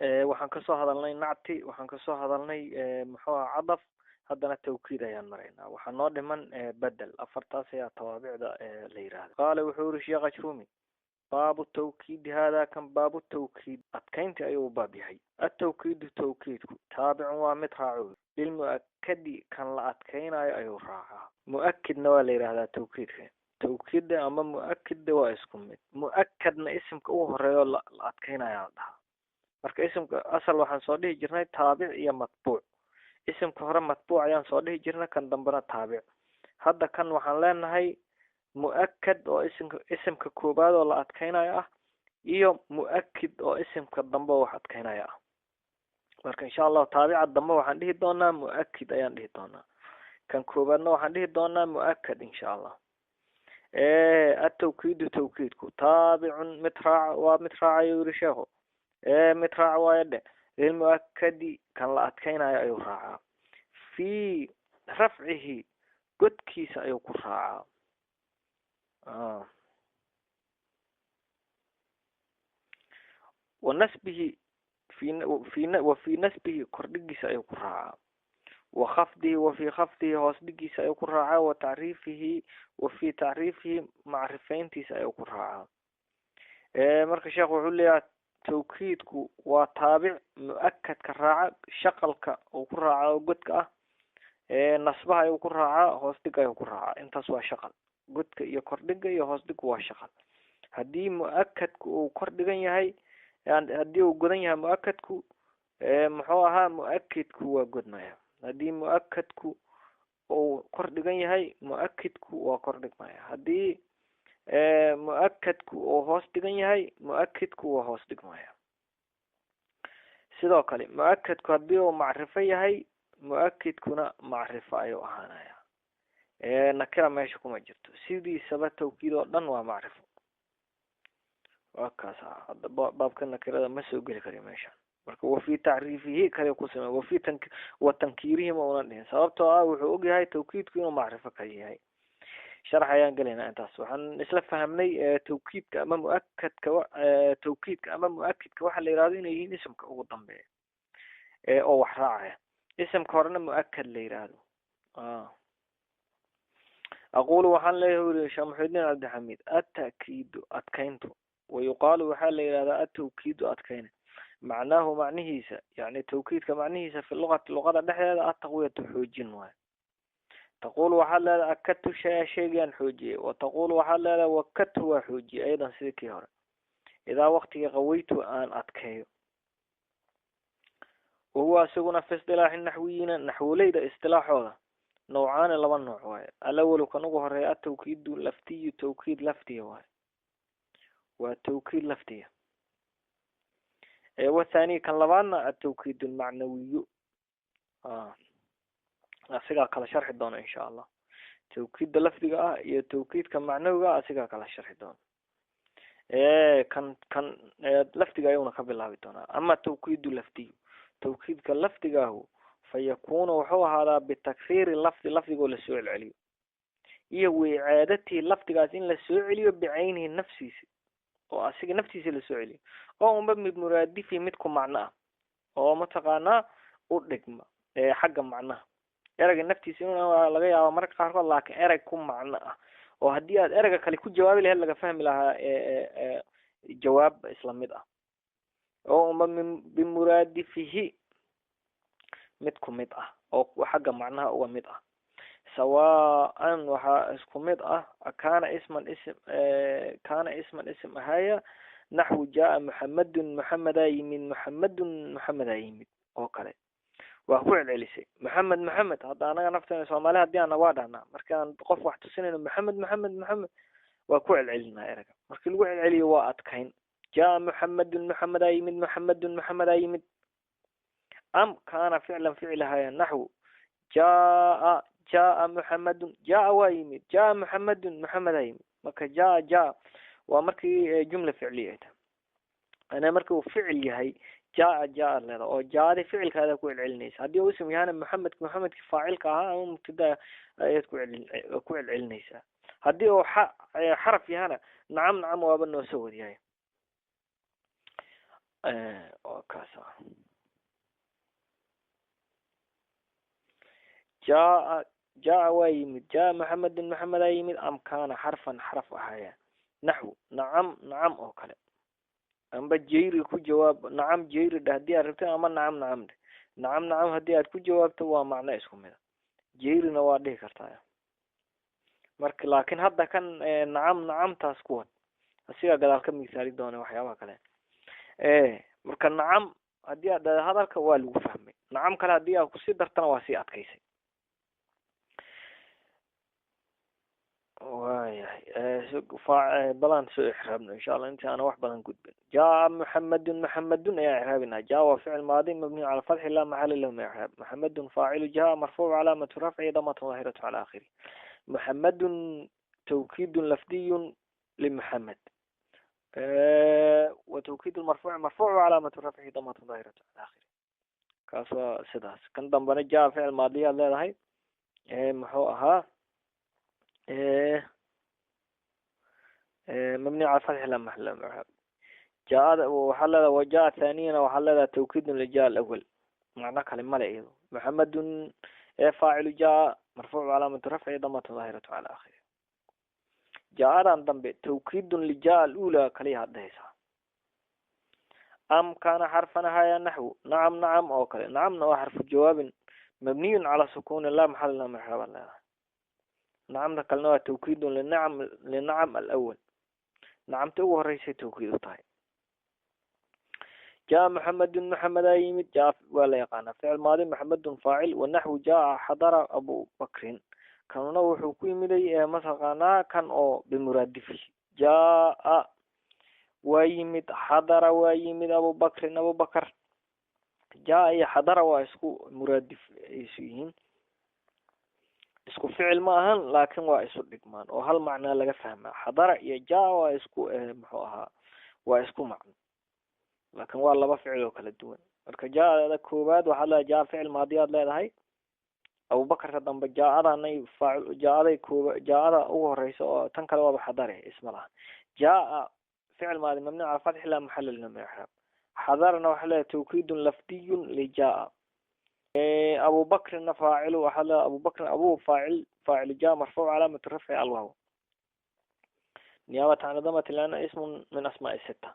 Waxaan kasoo hadalnay nacti, waxaan kasoo hadalnay muxuu aha cadaf, haddana tawkiid ayaan maraynaa. Waxaa noo dhiman bedel. Afartaas ayaa tawaabicda la yihahda. Qaala wuxuu yiri Sheekh Ajrumi: baabu tawkiidi, hada kan baabu tawkiid, adkaynti ayuu baab yahay. Atawkiidu, tawkiidku, taabicun waa mid raaco, lilmu'akadi, kan la adkaynayo ayuu raacaa. Mu'akidna waa la yihahdaa tawkiidka. Tawkiidda ama mu'akidda waa isku mid. Mu'akadna isimka ugu horeeyo la adkaynaya la dhahaa. Marka isimka asal waxaan soo dhihi jirnay taabic iyo matbuuc. Isimka hore matbuuc ayaan soo dhihi jirnay, kan dambena taabic. Hadda kan waxaan leenahay mu'akad oo isimka koobaad oo la adkaynayo ah, iyo mu'akid oo isimka dambe oo wax adkaynaya ah. Marka insha Allahu taabica dambe waxaan dhihi doonaa mu'akid ayaan dhihi doonaa, kan koobaadna waxaan dhihi doonaa mu'akad insha Allah. Atawkiidu, tawkiidku, taabicun mid raac, waa mid raacayo yiri sheekhu, mid raac waayo dhe, lilmu'akadi, kan la adkaynayo ayuu raacaa, fii rafcihi, godkiisa ayuu ku raacaa, wa nasbihi fi fi wa fii nasbihi, kordhigiisa ayuu ku raacaa, wa khafdihi, wa fii khafdihi, hoos dhigiisa ayuu ku raacaa, wa tacriifihi, wa fii tacriifihi, macrifeyntiisa ayuu ku raacaa. Marka sheekhu wuxuu leeyahay tawkiidku waa taabic mu'akadka raaca, shaqalka uu ku raaca oo godka ah, nasbaha ayuu ku raacaa, hoos dhig ayuu ku raacaa. Intaas waa shaqal. Godka iyo kordhiga iyo hoos dhigu waa shaqal. Haddii mu'akadku uu kor dhigan yahay, haddii uu godan yahay mu'akadku, muxuu ahaa, mu'akidku waa godmaya. Haddii mu'akadku uu kor dhigan yahay, mu'akidku waa kor dhigmaya. Haddii mu'akadku uu hoos dhigan yahay, mu'akidku waa hoos dhigmaya. Sidoo kale mu'akadku haddii uu macrifo yahay, mu'akidkuna macrifo ayuu ahaanaya, nakira meesha kuma jirto. Sidiisaba tawkiid oo dhan waa macrifo. Waa kaas. Hadda baabka nakirada ma soo geli kari meeshan. Marka wa fi tacriifihi kale ku samey, wafi tan wa tankiirihi ma una dhihin, sababtoo ah wuxuu ogyahay tawkiidku inuu macrifo kale yahay. Sharx ayaan gelaynaa. Intaas waxaan isla fahamnay tawkiidka ama mu'akadka, tawkiidka ama mu'akidka waxaa la yihahdo inay yihiin isimka ugu dambeeya oo wax raacaya, isimka horena mu'akad la yihahdo. Aqulu, waxaan leeyahay uri Sheekh Muxudiin Cabdixamiid: ata'kiidu, adkayntu, wayuqaalu, waxaa la yihahdaa atawkiidu, adkayna, macnaahu, macnihiisa, yani tawkiidka macnihiisa, fi luqati, luqada dhexdeeda, ataqwiyatu, xoojin waayo. Taqulu, waxaad leedahay: akadtu shay-a, shaygaan xoojiyey. Wa taqulu, waxaad leedahay: wakadtu, waa xoojiyey, ayadan sidii kii hore, idaa waqtiga qaweytu, aan adkeeyo. Wahuwa isaguna fi isdilaaxi naxwiyiina, naxwoleyda istilaaxooda, nawcaani, laba nooc waaye. Alawalu, kan ugu horeeya, atawkiidu laftiyu, tawkiid laftiya waaye, waa tawkiid laftiya. Wathani, kan labaadna, atawkiid almacnawiyu. Asigaa kala sharxi doona insha Allah. Tawkiidda lafdiga ah iyo tawkiidka macnawiga ah asigaa kala sharxi doona. Kan lafdiga ayuuna ka bilaabi doonaa. Ama tawkiidu lafdiyu, tawkiidka lafdigaahu, fa yakunu, wuxuu ahaadaa, bitakhiiri lafdi, lafdigoo lasoo celceliyo, iyo wicaadatihi, lafdigaas in lasoo celiyo, bicaynihi, nafsiisi, oo asiga naftiisa lasoo celiyo, oo unba bimuraadifihi, mid ku macno ah oo mataqaanaa u dhigma xagga macnaha. Ereyga naftiisa in laga yaabo mararka qaarkood, laakiin erey ku macno ah oo haddii aad ereyga kale ku jawaabi lahayd laga fahmi lahaa jawaab isla mid ah, oo unba bimuraadifihi, mid ku mid ah oo xagga macnaha uga mid ah. Sawaan, waxaa isku mid ah, kaana isman, ism, kaana isman, ism ahaya, naxwu jaa Muxamedun, Muxamedaa yimid, Muxamedun, Muxamedaa yimid oo kale. Waa ku celcelisay Maxamed, Maxamed. Hadda anaga nafteena Soomaali haddii ana waa dhahnaa markaan qof wax tusinayno Maxamed, Maxamed, Maxamed, waa ku celcelinaa erega. Markii lagu celceliyo waa adkayn. Jaa Muxamedun, Muxamedaa yimid, Muxamedun, Muxamedaa yimid. Am kaana ficlan, ficilahaya, naxwu jaa, jaa Muxamedun, jaa waa yimid, jaa Muxamedun, Muxamedaa yimid. Marka jaa, jaa waa markii jumla ficliya ay tahay. Ana marki uu ficil yahay jaa, jaa leeda oo jaadi ficilkaada ku celcelinaysa. Haddii uu ism yahana Maxamed, Maxamedki faacilka ahaa ama mubtada ayaad ku celin ku celcelinaysaa. Haddii uu xa xaraf yahana nacam, nacam waaba noo soo wadiyahay oo kaas. Jaa jaa waa yimid, jaa Maxamedun Maxamedaa yimid, am kaana xarfan xaraf ahaya, naxwu nacam nacam oo kale. Amba jayri ku jawaab, nacam jayri dheh haddii aad rabto, ama nacam nacam dheh. Nacam nacam haddii aad ku jawaabto waa macno isku mida, jayrina waa dhihi kartaa marka. Laakiin hadda kan nacam nacamtaas ku wad, asigaa gadaal ka misaali doona waxyaabaha kale. Marka nacam haddii aad dhahdo hadalka waa lagu fahmay, nacam kale haddii aad kusii dartana waa sii adkaysay. Waayahay, balaan soo ixraabno insha Allah inti aana wax badan gudbin. Jaa Muxamedun, Muxamedun ayaa ixraabinaa. Jaa waa ficil maadi mabniyu cala fatxi laa maxala lahu min ixraab. Muxamedun faacilu jaa marfuuc calaamatu rafci damatun daahiratu cala aakhiri. Muxamedun tawkiidun lafdiyun limuxamed, wa tawkiid lmarfuuci marfuuc calaamatu rafcihi damatun daahiratu cala aakhiri. Kaas waa sidaas. Kan dambena jaa ficil maadiyaad leedahay, muxuu ahaa mabni cala fatxi laa maxala lahu min ixraab. Jaa-ada waxaa leedahay wa jaa thaaniyana waxaa leedahay tawkiidun lijaa alawal, macno kale male iyado. Muxamedun faacilu jaa marfuuc calaamatu rafci damatun daahiratu cala aakhiri. Jaa-adan dambe tawkiidun lijaa alula kaliya had dhehaysaa. Am kaana xarfan ahaya, naxwu nacam nacam oo kale. Nacamna waa xarfu jawaabin mabniyun cala sukuuni laa maxala lahu min ixraab ad leedahay. Nacamta kalena waa tawkiidun linacam linacam alawal, nacamta ugu horeysay tawkiid u tahay. Jaa Muxamedun Maxamedaa yimid, jaa waa la yaqaanaa ficil maadi, Maxamedun faacil. Wanaxwu jaa xadara Abubakrin, kanuna wuxuu ku yimiday mataqaanaa kan oo bimuraadifihi. Jaa waa yimid, xadara waa yimid Abubakrin Abubakar. Jaa iyo xadara waa isku muraadif isu yihiin, isku ficil ma ahan laakin waa isu dhigmaan oo hal macnaa laga fahmaa. Xadara iyo jaa waa isku muxuu ahaa waa isku macno, laakin waa laba ficil oo kala duwan. Marka jaa-ada koowaad waxaad leedahay jaa ficil maadiyaad leedahay, Abubakarka dambe jaa-adanay faacil, jaa-aday kooba jaa-ada ugu horeysa oo tan kale waaba xadare isma laha. Jaa ficil maadi mabni cala fatxi laa maxala lahu min ixraab. Xadarna waxaa leedahay tawkiidun lafdiyun lijaa. Abubakrina faacilu waxaa leedahay Abubakrin abu faacil, faacil jaa marfuuc calaamatu rafci alwaaw niyaabatan can damati lianna ismun min asmaa'i sita.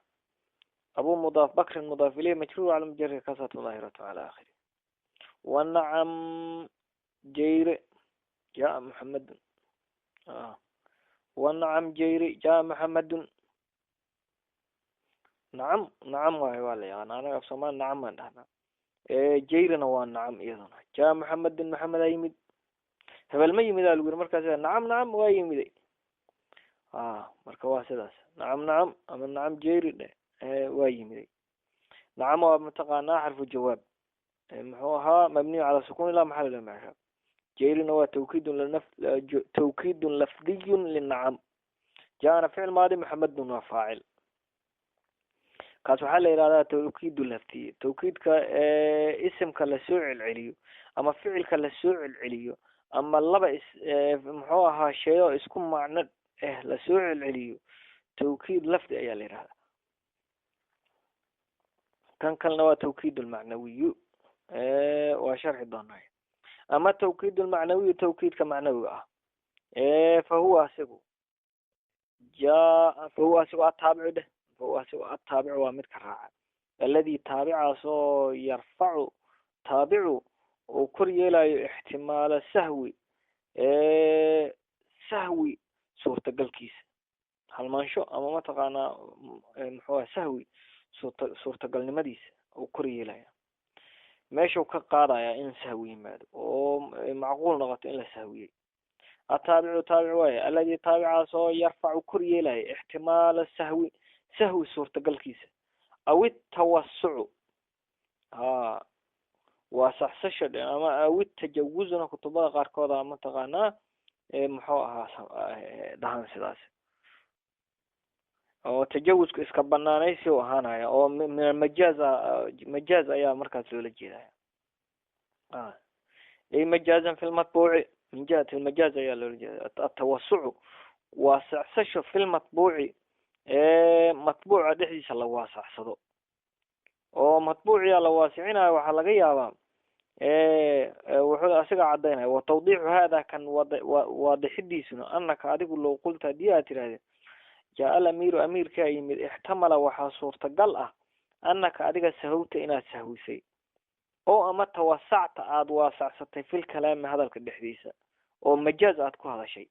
Abu mudaaf bakrin mudaaf ilayh majruur cala mujari kasratu daahiratu cala aakhiri. Wanacam jayre jaa Muxamedun, wanacam jayre jaa Muxamedun. Nacam nacam waayo waa la yaqaana, anaga af soomaali nacam baan dhahnaa. Jayrina waa nacam iyaduna. Jaa Muxamedun Maxamedaa yimid, hebel ma yimid aa lagu yiri, markaas nacam nacam waa yimiday. Marka waa sidaas, nacam nacam ama nacam jayri dhe waa yimiday. Nacam waa mataqaanaa xarfu jawaab, muxuu ahaa mabniyu cala sukuni laa maxala lahu min ixraab. Jayrina waa tawkiidun linaf tawkiidun lafdiyun linacam. Jaana ficil maadi, Muxamedun waa faacil. Kaas waxaa la yihahdaa tawkiid lafdiye, tawkiidka isimka lasoo celceliyo ama ficilka lasoo celceliyo ama laba is muxuu ahaa shay oo isku macno eh lasoo celceliyo, tawkiid lafdi ayaa la yihahdaa. Kan kalena waa tawkiid lmacnawiyu, waa sharxi doonaa. Ama tawkiid lmacnawiyu tawkiidka macnawiga ah, fahuwa asigu jaa fahuwa asigu ataabicu dheh, fahuwa asigu ataabicu waa midka raaca, aladi taabicaas oo yarfacu taabicu uu kor yeelayo ixtimaala sahwi, sahwi suurtagalkiisa, halmaansho ama mataqaanaa muxuu aha sahwi suurta suurtagalnimadiisa uu kor yeelaya, meeshuu ka qaadaya in sahwi yimaado oo macquul noqoto in la sahwiyey. Ataabicu taabic waaye, aladi taabicaas oo yarfacu kor yeelaya ixtimaala sahwi, sahwi suurtagalkiisa, aw itawasucu ha waa saxsasha dhe, ama aw itajawuzna kutubada qaarkooda mataqaanaa muxuu ahaa dhahan sidaas, oo tajawuzku iska banaanaysi u ahaanaya oo min almajaaz, majaaz ayaa markaas loola jeedaya. Ay majaazan fi lmatbuuci, min jihati almajaaz ayaa loola jeeda. Atawasucu waa sacsasho fi lmatbuuci, matbuuca dhexdiisa la waasacsado oo matbuuciyaa la waasicinayo. Waxaa laga yaabaa Wuxuu asiga cadaynaya wa tawdiixu hada kan waadixidiisuna anaka adigu low qulta haddii aad tirahdid jaa alamiiru amiirkaa yimid, ixtamala waxaa suurtagal ah anaka adiga sahowta inaad sahwisay oo ama tawasacta aada waasacsatay fil kalaami hadalka dhexdiisa oo majaaz aad ku hadashay,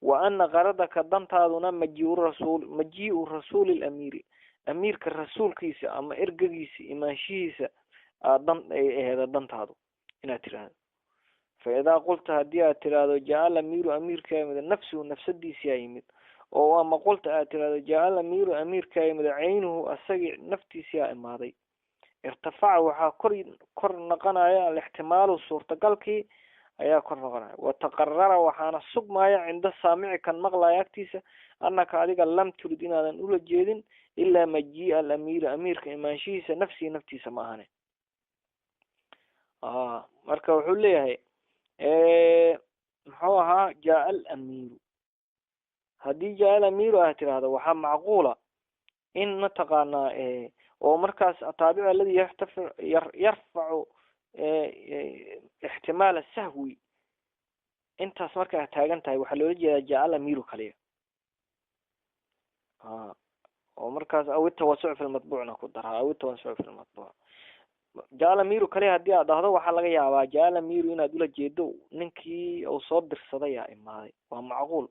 wa ana qaradaka dantaaduna majiu rasuul majiu rasuuli lamiiri amiirka rasuulkiisa ama ergagiisa imaanshihiisa aad dan ay aheeda dantaadu inaad tiraahdo. Fa idaa qulta haddii aad tiraahdo jaa alamiiru amiirkaa yimid nafsuhu nafsadiisiyaa yimid, oo ama qulta aad tiraahdo jaa alamiiru amiirkaa yimid caynuhu asagii naftiisiyaa imaaday, irtafaca waxaa kor noqonaya alixtimaalu suurtagalkii ayaa kor noqonaya, wataqarara waxaana sugmaya cinda saamici kan maqlaya agtiisa anaka adiga lam turid inaadan ula jeedin ilaa majiia alamiiri amiirka imaanshihiisa nafsihi naftiisa ma ahane. Marka wuxuu leeyahay muxuu ahaa jaa alamiiru, haddii jaa alamiiru aad tiraahdo waxaa macquula in mataqaanaa oo markaas ataabic aladi yarfacu ixtimaal sahwi, intaas markaa taagan tahay waxaa loola jeedaa jaa alamiiru kaliya, oo markaas aw itawasuc fi lmatbuucna ku daraa, aw itawasuc fi lmatbuuc. Jaa alamiiru kaliya haddii aad dhahdo waxaa laga yaabaa jaa alamiiru inaad ula jeedo ninkii uu soo dirsaday yaa imaaday, waa macquul.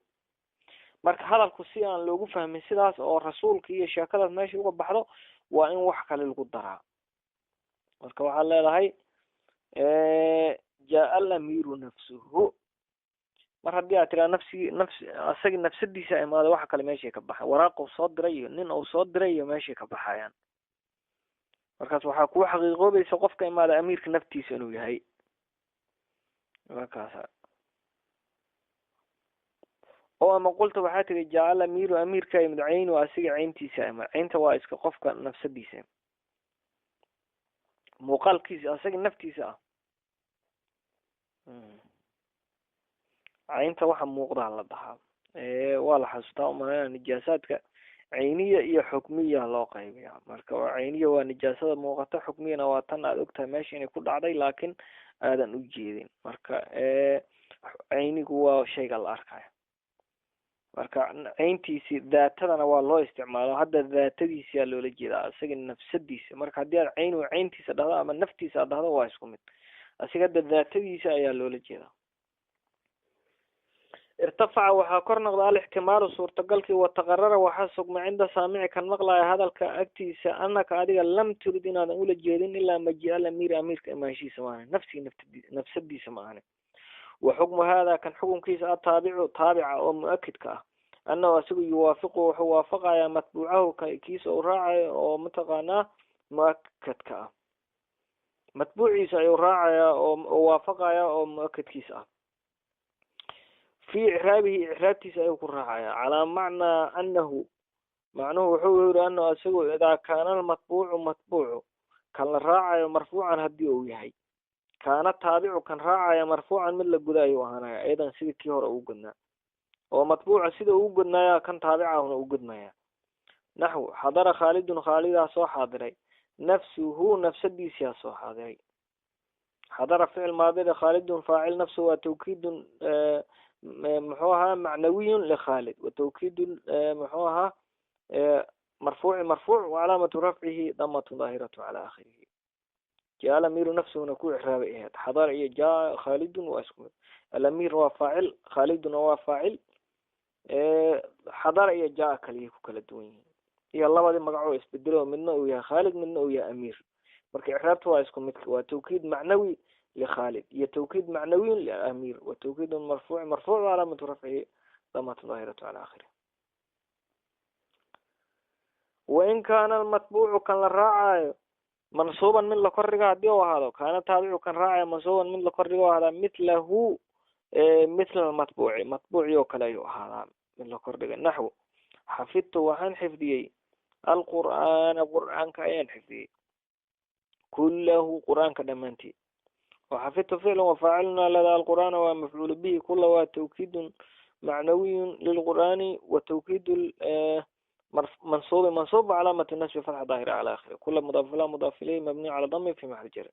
Marka hadalku si aan loogu fahmin sidaas oo rasuulka iyo sheekadaas meesha uga baxdo waa in wax kale lagu daraa. Marka waxaad leedahay jaa alamiiru nafsuhu, mar haddii aad tiraa nafsigi nafs asagii nafsadiisa imaaday waxa kale meeshay ka baxay, waraaq uu soo diray iyo nin uu soo diray iyo meeshay ka baxayaan. Markaas waxaa kuu xaqiiqoobaysa qofka imaada amiirka naftiisa inuu yahay. Markaas oo ama qulta waxaa tiri jaa alamiiru amiirka yimid caynu asiga cayntiisa ima, caynta waa iska qofka nafsadiisa muuqaalkiisa asaga naftiisa ah, caynta waxa muuqdaa la dhahaa, waa la xasuustaa umaleyna nijaasaadka cayniya iyo xukmiya loo qaybiya. Marka cayniya waa nijaasada muuqata, xukmiyana waa tan aad ogtahay meesha inay ku dhacday laakiin aadan u jeedin. Marka caynigu waa shayga la arkayo, marka cayntiisi daatadana waa loo isticmaalo, hadda daatadiisiyaa loola jeedaa isaga nafsadiisa. Marka haddii aad caynuhu cayntiisa dhahdo ama naftiisa aad dhahdo waa isku mid, asiga hadda daatadiisa ayaa loola jeedaa. Irtafaca waxaa kor noqda alixtimaalu suurtagalkii, wataqarara waxaa sugma cinda saamici kan maqlaya hadalka agtiisa anaka adiga lam turid inaadan ula jeedin ilaa majia alamiiri amiirka imaanshihiisa maahane nafsigi nafsadiisa ma ahane. Wa xukmu hada kan xukunkiisa ataabicu taabica oo mu-akidka ah annahu asigu yuwaafiqu wuxuu waafaqayaa matbuucahu kiisa uu raacayo oo mataqaanaa mu-akadka ah, matbuuciisa ayuu raacayaa oo waafaqaya oo mu-akadkiisa ah fi icraabihi icraabtiisa ayuu ku raacayaa, calaa macnaa anahu macnuhu wuxuu yiri anahu asigu idaa kaana almatbuucu matbuucu kan la raacayo marfuucan haddii uu yahay, kaana taabicu kan raacaya marfuucan mid la guda ayuu ahaanaya, ayadan sidii kii hore ugu godnaa oo matbuuca sida ugu godnaaya kan taabicahuna u godmaya. Naxwu xadara khaalidun khaalidaa soo xaadiray, nafsuhu nafsadiisiyaa soo xaadiray. Xadara ficil maadida khaalidun faacil, nafsuhu waa tawkiidun muxuu ahaa macnawiyun likhaalid, wa tawkiidun muxuu ahaa marfuuci marfuuc wacalaamatu rafcihi damatun daahiratu cala aakhirihi. Jaa alamiiru nafsuhuna ku icraabay ahayd, xadara iyo jaa khaalidun waa isku mid, alamiir waa faacil khaaliduna waa faacil, xadara iyo jaa kaliya ku kala duwan yihiin, iyo labadii magacoo isbedelo midna uu yahay khaalid midna uu yahay amiir. Marka icraabta waa isku mid, waa tawkiid macnawi likhaalid iyo tawkiid macnawiyun liamiir, wa tawkiidun marfuuci marfuuc calaamatu rafcihi damatun daahiratu cala aakhirih. Wain kaana almatbuucu kan la raacayo mansuuban mid la kordhigo haddii uu ahaado, kaana taabicu kan raacayo mansuuban mid la kordhigo ahaadaa mithlahu mithla almatbuuci matbuuci oo kale ayuu ahaadaa mid la kordhiga. Naxwu xafidtu waxaan xifdiyey alqur'aana qur'aanka ayaan xifdiyey kullahu qur'aanka dhammaantii. Waxafidtu ficlan wafaaciluna lada alqur'aana waa mafcuulu bihi, kula waa tawkiidun macnawiyun lilqur'aani wa tawkiidu mansuubi mansuub calaamatu nasbi fatxa daahira cala aakhiri, kula mudaaf ila mudaaf ilayhi mabniyu cala dami fi maxali jar.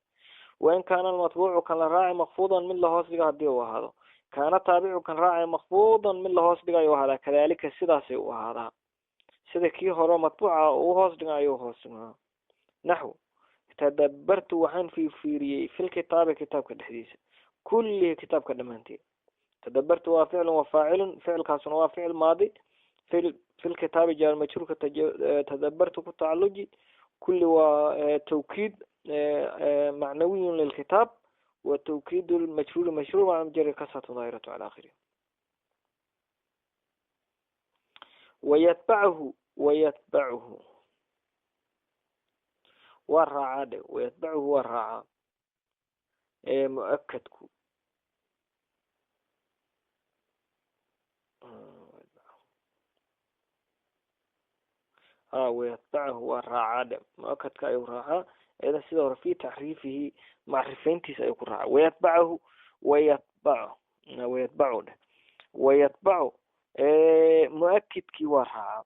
Wain kaana almatbuucu kan la raaci makfuudan mid lahoos dhiga haddii uu ahaado, kaana taabicu kan raacay makfuudan mid lahoos dhiga ayuu ahaadaa, kadalika sidaasay u ahaadaa, sida kii hore matbuuca uu hoos dhiga ayuu hoos dhigaa. Naxw tadabbartu waxaan fiirfiiriyey filkitaabi kitaabka dhexdiisa, kullihi kitaabka dhammaanteed. Tadabbartu waa ficlun wa faacilun, ficilkaasuna waa ficil maadi. Filkitaabi jaar majruurka tadabbartu ku tacaluji, kulli waa tawkiid macnawiyun lilkitaab, wa tawkiid lmajruuri majruur maca mujari kasratu daahiratu cala aakhirih. Wayatbacuhu, wayatbacuhu waa raacaa dhe, wayatbacuhu waa raacaa muakadku. Wayatbacahu waa raacaa dhe, muakadka ayuu raacaa idan sida hore fi tacriifihi macrifayntiisa ayuu ku raacaa. Wayatbacahu, wayatbacu, wayatbacu dheh, wayatbacu muakidkii waa raacaa,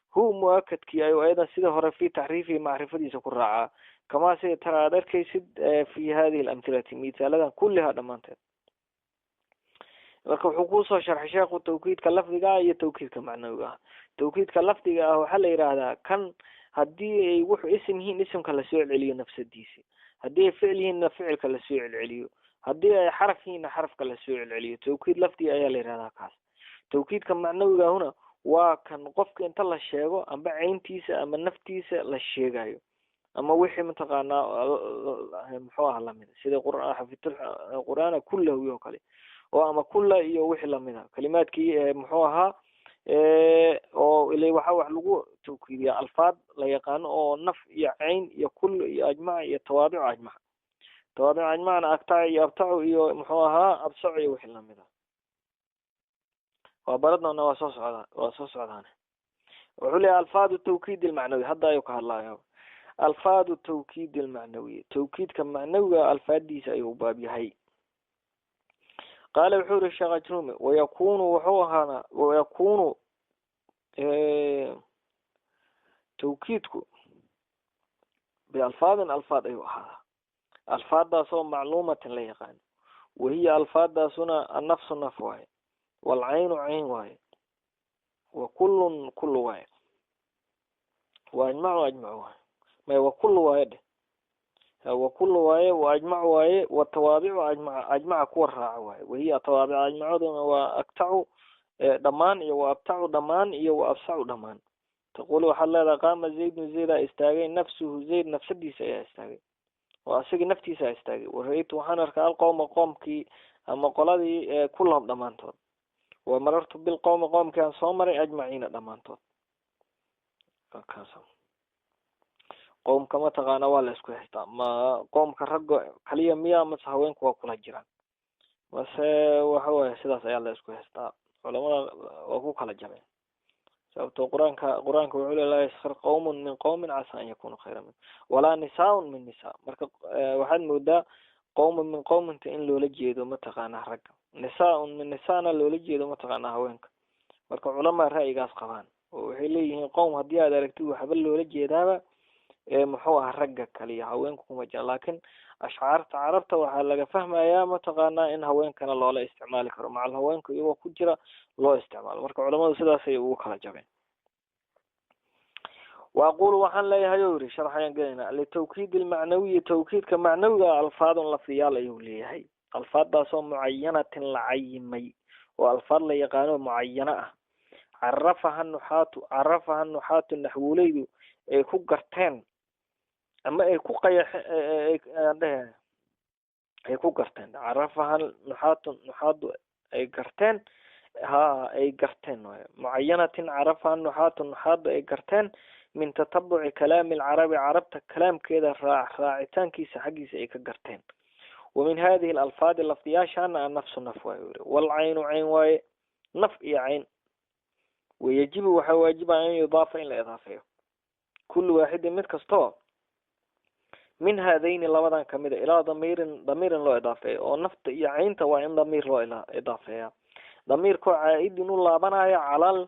hu muakadkii ayuu ayadan sida hore fi tacriifihi macrifadiisa ku raacaa, kamaa sida tara aad arkaysid fi hadihi alamhilati mithaaladan kullihaa dhammaanteed. Marka wuxuu kusoo sharxay sheekhu tawkiidka lafdiga ah iyo tawkiidka macnawiga ah. Tawkiidka lafdiga ah waxaa la yidhaahdaa kan haddii ay wuxuu isim yihiin isimka lasoo celceliyo nafsadiisi, haddii ay ficil yihiinna ficilka lasoo celceliyo, haddii ay xaraf yihiinna xarafka lasoo celceliyo. Tawkiid lafdiga ayaa la yidhahdaa kaas. Tawkiidka macnawiga ahuna waa kan qofka inta la sheego amba cayntiisa ama naftiisa la sheegayo, ama wixii mataqaanaa muxuu aha lamida, sida xafidtul qur'aana kullahu iyo kale, oo ama kulla iyo wixii lamida kalimaadkii muxuu ahaa oo ilay waxaa wax lagu tawkiidiyaa alfaad la yaqaano oo naf iyo cayn iyo kull iyo ajmac iyo tawaabicu ajmac, tawaabicu ajmacna aktac iyo abtacu iyo muxuu ahaa absacu iyo wixii lamida. Waa baradnoona waa soo socdaa, waa soo socdaane. Wuxuu leeyahay alfaadu tawkiid almacnawi, hadda ayuu ka hadlaya alfaadu tawkiid almacnawi, tawkiidka macnawiga alfaadiisa ayuu baab yahay. Qaala wuxuu yihi sheekh Ajrumi, wayakunu wuxuu ahaana, wayakunu tawkiidku bialfaadin alfaad ayuu ahaadaa, alfaadaasoo macluumatin la yaqaano, wahiya alfaadaasuna annafsu naf waaye, waalcaynu cayn waaye, wa kullun kullu waaye, wa ajmacu ajmacu waaye, may wa kullu waaye dheh, wa kullu waaye, wa ajmacu waaye, wa tawaabicu ajmaca, ajmaca kuwa raaca waaye, wahiya tawaabicu ajmacaduna waa aktacu dhammaan iyo wa abtacu dhammaan iyo wa absacu dhammaan. Taqulu waxaad leedahay qaama zaydun zaydaa istaagay, nafsuhu zayd nafsadiisa ayaa istaagay, oo asagii naftiisa istaagay. Wa-ra'aytu waxaan arkaa alqowma qoomkii ama qoladii kullahum dhammaantood, wa marartu bilqowmi qoomkii aan soo maray ajmaciina dhammaantood. Qowmka mataqaana waa la isku haystaa, ma qoomka ragga kaliya miya mase haweenku waa kula jiraan, mase waxa waaye sidaas ayaa la isku haystaa, culamada waa ku kala jabeen. Sababto qur-aanka wuxuu le laa yaskar qawmun min qawmin casa an yakunu khayra min walaa nisaaun min nisaa. Marka waxaad moodaa qawmun min qawminta in loola jeedo mataqaanaa ragga, nisaaun min nisaana loola jeedo mataqaanaa haweenka. Marka culamaa ra'yigaas qabaan oo waxay leeyihiin qowm haddii aad aragtid waxba loola jeedaaba muxuu aha ragga kaliya, haweenku kuma jiraan. Laakiin ashcaarta carabta waxaa laga fahmayaa mataqaanaa in haweenkana loola isticmaali karo, macal haweenku iyagoo ku jira loo isticmaalo. Marka culamadu sidaasay ugu kala jabeen. Wa aqulu waxaan leeyahay oo yiri sharx ayaan gelaynaa litawkiid almacnawiyi, tawkiidka macnawiga alfaadun lafdiyaal ayuu leeyahay, alfaadaasoo mucayanatin la cayimay oo alfaad la yaqaano mucayano ah. Carafaha nuxaatu, carafaha nuxaatu naxwuleydu ay ku garteen ama ay ku qayaxeen, ay ku garteen carafaha nuxaatu, nuxaadu ay garteen, ha ay garteen waaye mucayanatin carafaha nuxaatu, nuxaadu ay garteen min tatabuci kalaami alcarabi, carabta kalaamkeeda raacitaankiisa xaggiisa ay ka garteen. Wa min hadihi alalfaadi lafdiyaashaana annafsu naf waaye yiri, waalcaynu cayn waaye, naf iyo cayn. Wayajibu waxaa waajiba an yudaafa in la idaafeeyo kullu waaxidin mid kastoo min haadayni labadan kamida ilaa damiirin, damiirin loo idaafeeyo, oo nafta iyo caynta waa in damiir loo idaafeeya, damiirkoo caa-idin u laabanayo calal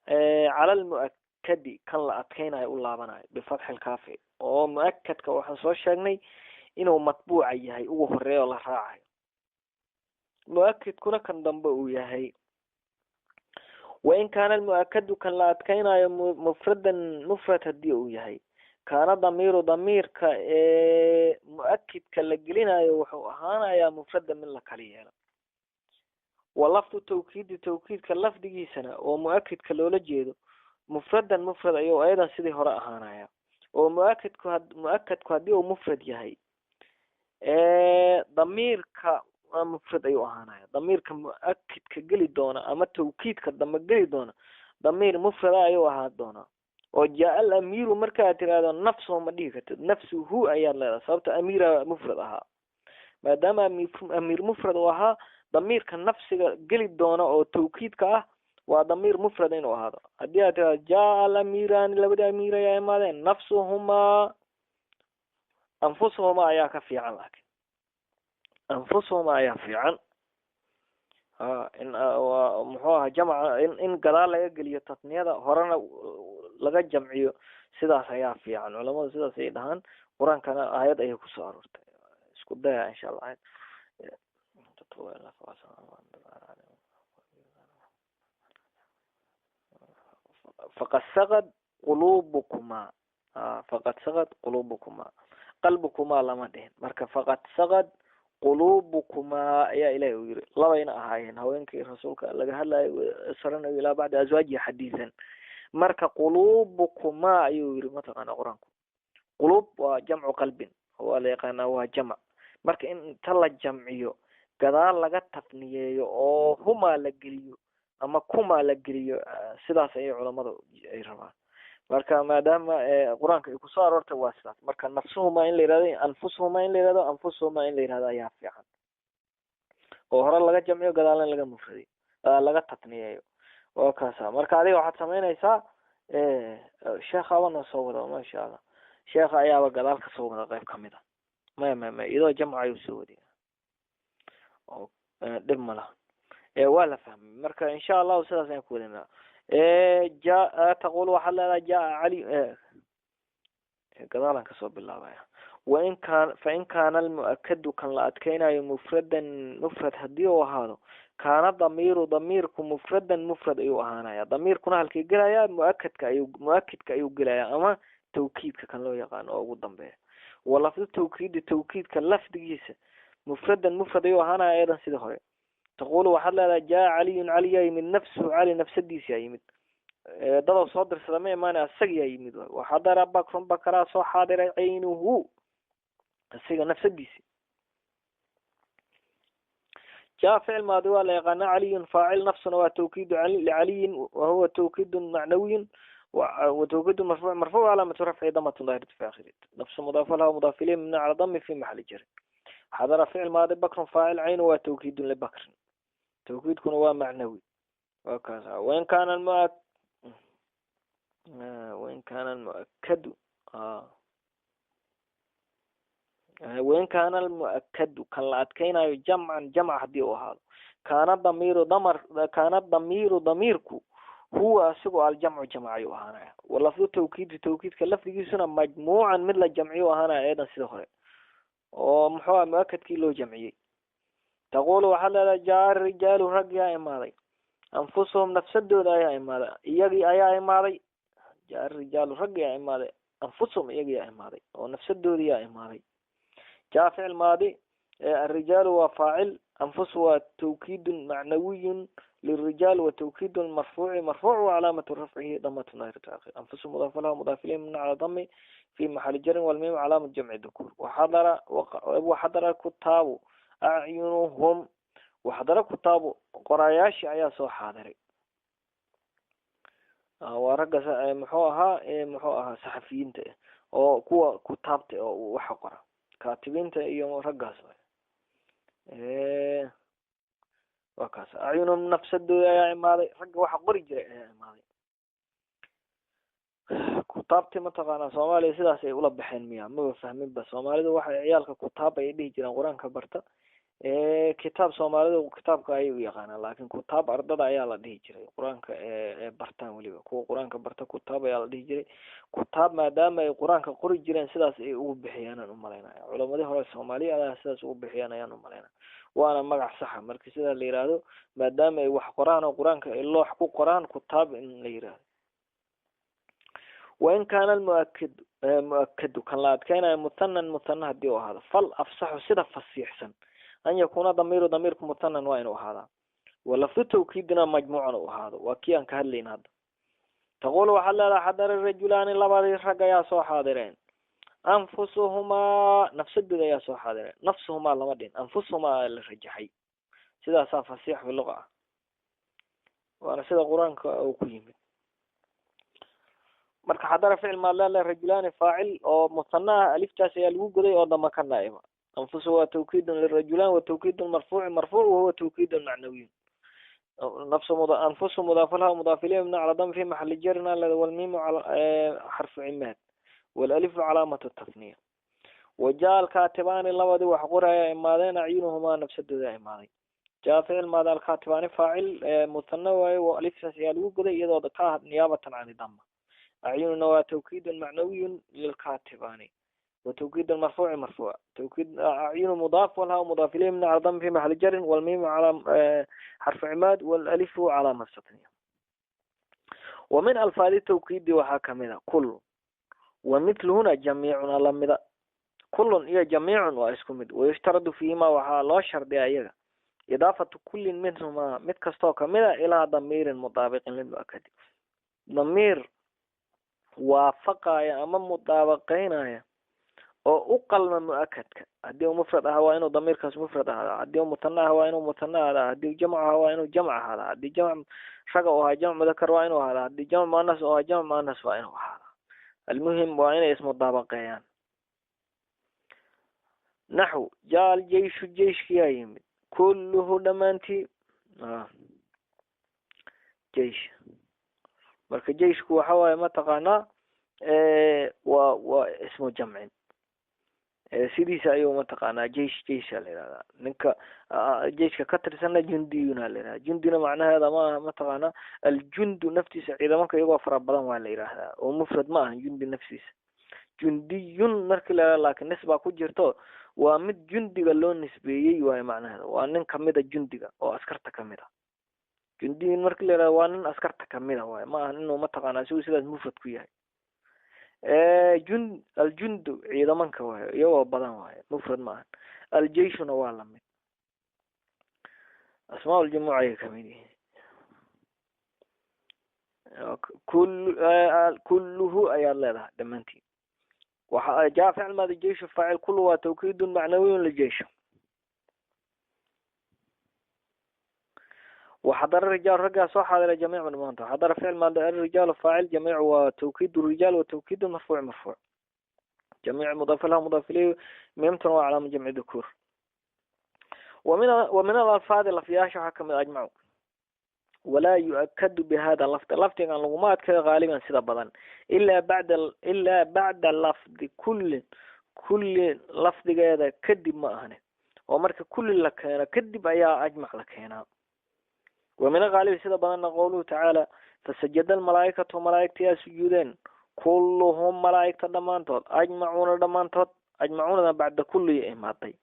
cala almu'akadi kan la adkeynayo u laabanayo bifatxi lkaafi, oo mu'akadka waxaan soo sheegnay inuu matbuuca yahay ugu horeeyo la raacayo, mu-akidkuna kan dambe uu yahay. Wain kaana almu-akadu kan la adkeynayo mufradan mufrad hadii uu yahay, kaana damiiru damiirka ee mu-akidka la gelinayo wuxuu ahaanayaa mufradan mid la kala yeelo. Wa lafdu tawkiidi tawkiidka lafdigiisana oo mu-akidka loola jeedo mufradan mufrad ayuu ayadan sidii hore ahaanaya. Oo muakidku mu-akadku haddii uu mufrad yahay damiirka waa mufrad ayuu ahaanaya. Damiirka mu-akidka geli doona ama tawkiidka dambe geli doona damiir mufrada ayuu ahaan doonaa. Oo jaa alamiiru markaad tirahdo nafsuhu ma dhihi kartid, nafsuhu ayaad leedahay, sababta amiira mufrad ahaa. Maadaama amiir mufrad uu ahaa, damiirka nafsiga geli doona oo tawkiidka ah waa damiir mufrad inuu ahaado. Haddii aad tirahdo jaa alamiiraani, labada amiir ayaa imaadeen, nafsuhumaa anfusuhumaa ayaa ka fiican, laakin anfusuhumaa ayaa fiican. Ha in muxuu ahaa jamca in gadaal laga geliyo tatniyada horena laga jamciyo, sidaas ayaa fiican. Culamadu sidaas ayay dhahaan, qur-aankana aayad ayay kusoo aroortay. Isku daya insha allah. Faqad saqad qulubukumaa, faqad saqad qulubukumaa, qalbukumaa lama dhihin. Marka faqad saqad qulubukumaa ayaa ilahi uu yiri. Labayna ahaayeen haweenkii rasuulka laga hadlayo saranayo ilaa bacdi azwaajihi xadiisan. Marka qulubukumaa ayuu yiri, mataqaana qur-aanku qulub waa jamcu qalbin, waa la yaqaanaa waa jamc. Marka in inta la jamciyo gadaal laga tafniyeeyo oo humaa la geliyo ama kumaa la geliyo, sidaas ayay culamadu ay rabaan. Marka maadaama qur-aanka ay kusoo aroortay waa sidaas. Marka nafsuhumaa in la yihahdo, anfusuhumaa in la yihahdo, anfusuhumaa in la yihahdo ayaa fiican, oo hore laga jamciyo gadaalna laga mufradiyo laga tatniyeeyo. Waa kaasa. Marka adiga waxaad samaynaysaa, sheekhaaba noo soo wada maasha allah, sheekha ayaaba gadaal kasoo wada qayb kamid a. Maya maya maya, iyadoo jamca ayuu soo wadiya, oo dhib ma laha, waa la fahmay. Marka insha allahu sidaas ayaan ku wadinaa. Ja taqul waxaad leedahay jaa cali, gadaalan kasoo bilaabaya. Wain kaan fain kaana almu-akadu kan la adkeynayo mufradan mufrad hadii uu ahaado, kaana damiiru damiirku mufradan mufrad ayuu ahaanaya. Damiirkuna halkii gelaya muakadka ayuu mu-akidka ayuu gelaya ama tawkiidka kan loo yaqaano oo ugu dambeeya. Wa lafdu tawkiidi tawkiidka lafdigiisa mufradan mufrad ayuu ahaanaya ayadan sidii hore. Taqulu waxaad leedahay jaa caliyun, cali yaa yimid, nafsuhu cali nafsadiisa yaa yimid, dadow soo dirsada ma imaanay, asaga yaa yimid. Waxadara bakrun bakaraa soo xaadiray caynuhu isaga nafsadiisi. Jaa ficil maadi waa la yaqaana, caliyun faacil, nafsuna waa tawkiidu licaliyin wahuwa tawkiidun macnawiyun wa tawkiidu marfuuc, marfuuc calaamatu rafci damatun daahiratu fi aakhiri, nafsu mudaafa laha mudaaf ilayhi mabni cala dami fi maxali jarin. Xadara ficil maadi bakrun faacil, caynu waa tawkiidun libakrin, tawkiidkuna waa macnawi. Waa kaasa. Wain kaana wain kaana almuakadu wain kaana almu-akadu kan la adkeynayo jamcan jamc hadii uu ahaado, kaana damiiru damar kaana damiiru damiirku huwa asigoo aljamcu jamc ayuu ahaanaya. Walafdu tawkiidi tawkiidka lafdigiisuna majmuucan mid la jamciyo ahaanaya ayadan sida hore, oo muxuu aha mu-akadkii loo jamciyey. Taqulu waxaad leedahay jaa rijaalu rag yaa imaaday, anfusuhum nafsadooda ayaa imaaday, iyagii ayaa imaaday. Jaa rijaalu rag yaa imaaday, anfusuhum iyagii yaa imaaday, oo nafsadoodii yaa imaaday. Jaa ficil maadi, alrijaalu waa faacil, anfus waa tawkiidun macnawiyun lirijaal wa tawkiidun marfuuci, marfuuc wa calaamatu rafcihi damatun daahiratu aakhir, anfusu mudaafa laha mudaaf ilayhi mabni cala dami fi maxali jarin walmiim calaamatu jamci dukuur. Waxadara waxadara kutaabu acyunuhum, waxadara kutaabu qorayaashii ayaa soo xaadiray. Waa ragga muxuu ahaa muxuu ahaa saxafiyiinta oo kuwa kutaabta oo waxa qora, kaatibiinta iyo raggaas. Waa kaas. Acyunuhum nafsadooda ayaa imaaday, ragga waxa qori jiray ayaa imaaday. Kutaabti mataqaanaa soomaaliya sidaas ay ula baxeen miya, maba fahminba. Soomaalidu waxay ciyaalka kutaab ay dhihi jireen qur-aanka barta. Kitaab Soomaalida kitaabka ayay u yaqaanaan, laakiin kutaab ardada ayaa la dhihi jiray. Qur-aanka bartaan weliba kuwa qur-aanka barta kutaab ayaa la dhihi jiray. Kutaab maadaama ay qur-aanka qori jireen, sidaas ay ugu bixiyaan aan umalaynaya. Culamadii hore Soomaaliya ayaa sidaas ugu bixiyaan ayaan umalaynaya, waana magac saxa. Marka sidaa la yihahdo, maadaama ay wax qoraan oo qur-aanka ay loox ku qoraan, kutaab in la yihahdo. Wain kaana almuakid, muakadu kan la adkeynayo, muthanan, muthana hadii u ahaado, fal afsaxu, sida fasiixsan, an yakuuna damiiru, damiirku muthanan waa inuu ahaadaa, walafdu tawkiidina majmuucan u ahaado. Waa kii aan ka hadlayna hadda. Taqulu, waxaad leedahay: xadara rajulaani, labadii rag ayaa soo xaadireen, anfusuhumaa, nafsadooda ayaa soo xaadireen. Nafsuhumaa lama dhihin, anfusuhumaa la rajaxay, sidaasaa fasiix fi luqa ah, waana sida qur-aanka uu ku yimid. Marka xadara ficil maadle, rajulaani faacil oo muthana ah, aliftaas ayaa lagu goday oo dama ka naa'iba. Anfusu waa tawkiidun lirajulaan, wa tawkiidun marfuuci marfuuc, wahuwa tawkiidun macnawiyun. Nafsu anfusu mudaaf laha, mudaaf ilayhi, mabni cala dam fi maxali jarin, walmiimu xarfu cimaad, walalifu calaamatu tathniya. Wajaa alkaatibaani, labadii wax qoraya imaadeen, acyunuhumaa, nafsadooda imaaday. Jaa ficil maada, alkaatibaani faacil muthana waaye, aliftaas ayaa lagu goday iyadoo ka niyaabatan can dama. Acyununa waa tawkiidun macnawiyun lilkaatibaani, wa tawkiid marfuuci marfuuc. Tawkiid acyunu mudaaf walha mudaaf ilayhi, mabni cala dam fi maxali jarin, walmiimu cala xarfu cimaad, walalifu calaama satniya. Wa min alfaadi tawkiidi waxaa kamid a kul wa mithluhuna, jamiicuna lamida. Kulun iyo jamiicun waa isku mid. Wayushtaradu fiihima, waxaa loo shardiyaa iyaga, idaafatu kullin minhumaa, mid kastoo kamid a, ilaa damiirin mudaabiqin lilmuakadi, damiir waafaqaya ama mudaabaqeynaya oo u qalma mu-akadka. Haddii uu mufrad aha, waa inuu damiirkaas mufrad ahaada. Haddii uu muthana aha, waa inuu muthana ahaada. Haddii uu jamc aha, waa inuu jamc ahaada. Haddii jamc raga u ahaa, jamc mudakar waa inuu ahaada. Haddii jamc muanas u ahaa, jamc muanas waa inuu ahaada. Almuhim waa inay ismudaabaqeeyaan. Naxw: jaa aljeyshu, jeyshkiyaa yimid, kulluhu, dhammaantii. Jeish, marka jeyshku waxa waaye, mataqaanaa, waa ismu jamcin sidiisa ayuu mataqaanaa. Jeish, jeisha la yihahdaa. Ninka jeiska ka tirsana jundiyuna la yihahda. Jundina macnaheeda maaha, mataqaanaa, aljundu naftiisa ciidamanka iyagoo fara badan waa la yihahdaa, oo mufrad ma aha jundi naftiisa. Jundiyun markii la yihahda, laakin nisbaa ku jirto, waa mid jundiga loo nisbeeyey waayo. Macnaheeda waa nin kamida jundiga oo askarta kamid a. Jundiyun markii la yihahdo, waa nin askarta kamida waayo, ma aha inuu mataqaanaa siuu sidaas mufrad ku yahay. Jun aljundu ciidamanka waayo, iyagoo badan waayo, mufrad ma ahan. Aljeyshuna waa lamid, asmaa ljumuca ayay kamid yihiin. Kul kulluhu ayaad leedahay, dhammaantiin. Waxa jaa ficil maadi, jeyshu faacil, kullu waa tawkiidun macnawiyun lijeyshu. Waxadara rijaal, raggaa soo xaadira, jamiicu, dhamaanta. Xadara ficil maadi, alrijaalu faacil, jamiicu waa tawkiid rijaal, wa tawkiid marfuuc marfuuc. Jamiic mudaaf lahu, mudaaf ilayhi, miimtuna waa calaama jamci dhukuur. Wa min alalfaadi, lafyaasha waxaa kamid ajmacu. Walaa yu-akadu bihada lafdi, lafdigan laguma adkayo, haaliban, sida badan, ilaa bacda lafdi kullin, kulli lafdigeeda kadib ma ahane, oo marka kulli la keeno kadib ayaa ajmac la keenaa. Wa min alghaalibi, sida badanna, qowluhu tacaala: fasajada almalaaikatu, malaaigta yaa sujuudeen, kulluhum, malaaigta dhammaantood, ajmacuuna, dhammaantood. Ajmacuunada bacda kulliya imaaday.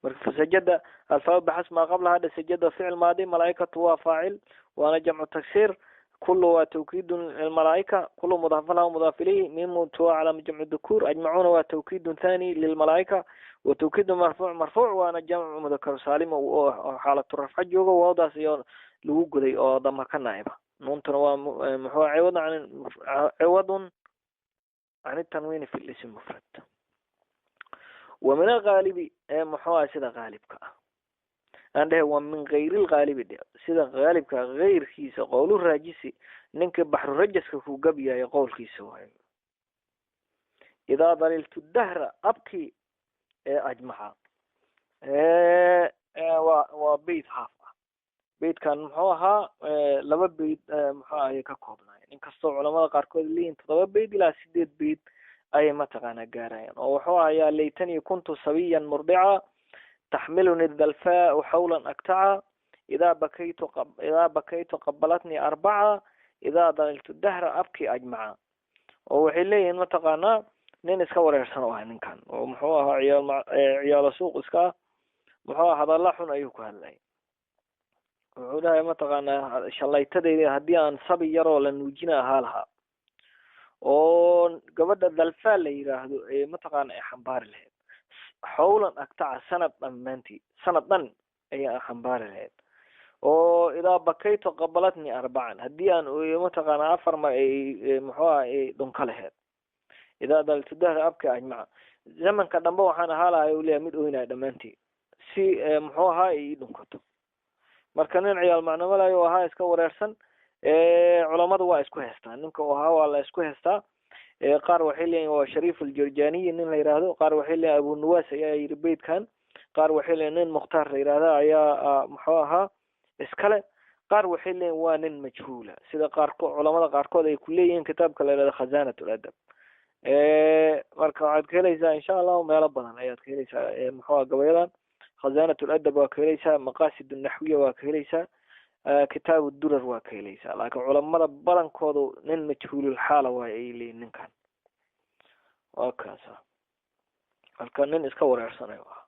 Marka fasajada alfaa baxas maa qablaha hadha. Sajada ficil maadi, malaaikatu waa faacil, waana jamcu taksiir. Kullu waa tawkiidun lilmalaaika, kullu mudaaf lahu, mudaaf ilayhi, miimtu waa calaama jamcu dhukuur. Ajmacuuna waa tawkiidun thani lilmalaaika, wa tawkiidu marfuuc marfuuc, waana jamcu mudakar saalim oo xaalatu rafca joogo. Waawdaas iyo lagu goday oo dama ka naa'iba. Nuuntuna waa muxuu? Ciwadun can itanwiini fi lism mufrad. Wa min alghaalibi, muxuu ah sida haalibka ah, aan dhehe, wa min gayri lghaalibi dhe, sida haalibka gayrkiisa, qowlu raajisi, ninka baxru rajaska ku gabyayo qowlkiisa waayo: idaa daliiltu dahra abkii ee ajmaca. Waa beyt haaf ah. Beytkan muxuu ahaa? Laba beyt muxuu ayay ka koobnaayeen, inkastoo culamada qaarkood leeyihin 7 beyt ilaa 8 beyt ayay mataqaanaa gaarayaan, oo wuxuu ahaa: yaa laytanii kuntu sabiyan murdica. Taxmiluni dalfaau xawlan aktaca, idaa bakaytu idaa bakaytu qabalatnii arbaca, idaa daliltu dahra abki ajmaca. Oo waxay leeyihiin mataqaanaa nin iska wareersan oo ah ninkan, oo muxuu ahaa ciyaal ciyaalo suuq iska ah, muxuu aha hadalla xun ayuu ku hadlayay. Wuxuu dhahay mataqaanaa shallaytadeyda haddii aan sabi yaroo la nuujina ahaa lahaa oo gabadha dalfaa la yiraahdo ee mataqaana ay xambaari lahayd, xawlan agtaca sanad dhammaantii, sanad dhan ayaa xambaari lahayd. Oo idaa bakayto qabalatni arbacan, haddii aan ooyo mataqaana afar mar ay muxuu aha ay dhunka lahayd. Idaa daltu dahra abka ajmaca, zamanka dhanbe waxaan ahaa lahay u leeyahay mid oynaya dhammaantii si muxuu ahaa ay ii dhunkato. Marka nin ciyaal macnomalayo ahaa iska wareersan. Culamadu waa isku heystaa ninka u ahaa, waa la isku heystaa. Qaar waxay leeyihin waa Shariif Aljerjaniyi nin la yihahdo, qaar waxay leeyihin Abu Nuwas ayaa yiri beytkan, qaar waxay leeyihin nin Mukhtaar la yihahda ayaa muxuu ahaa iskale, qaar waxay leeyihin waa nin majhuula, sida qaarko culamada qaarkood ay kuleeyihiin kitaabka la yihahdo Khazanat Ladab. Marka waxaad ka helaysaa insha Allahu meelo badan ayaad ka helaysaa muxuu aha gabayadan. Khazanat Ladab waa ka helaysaa, Maqasid Naxwiya waa ka helaysaa, Kitaab Durar waa ka helaysaa. Laakiin culamada badankoodu nin majhuululxaala waay ay leeyihin ninkan, waa kaasa. Marka nin iska wareersanayo ah.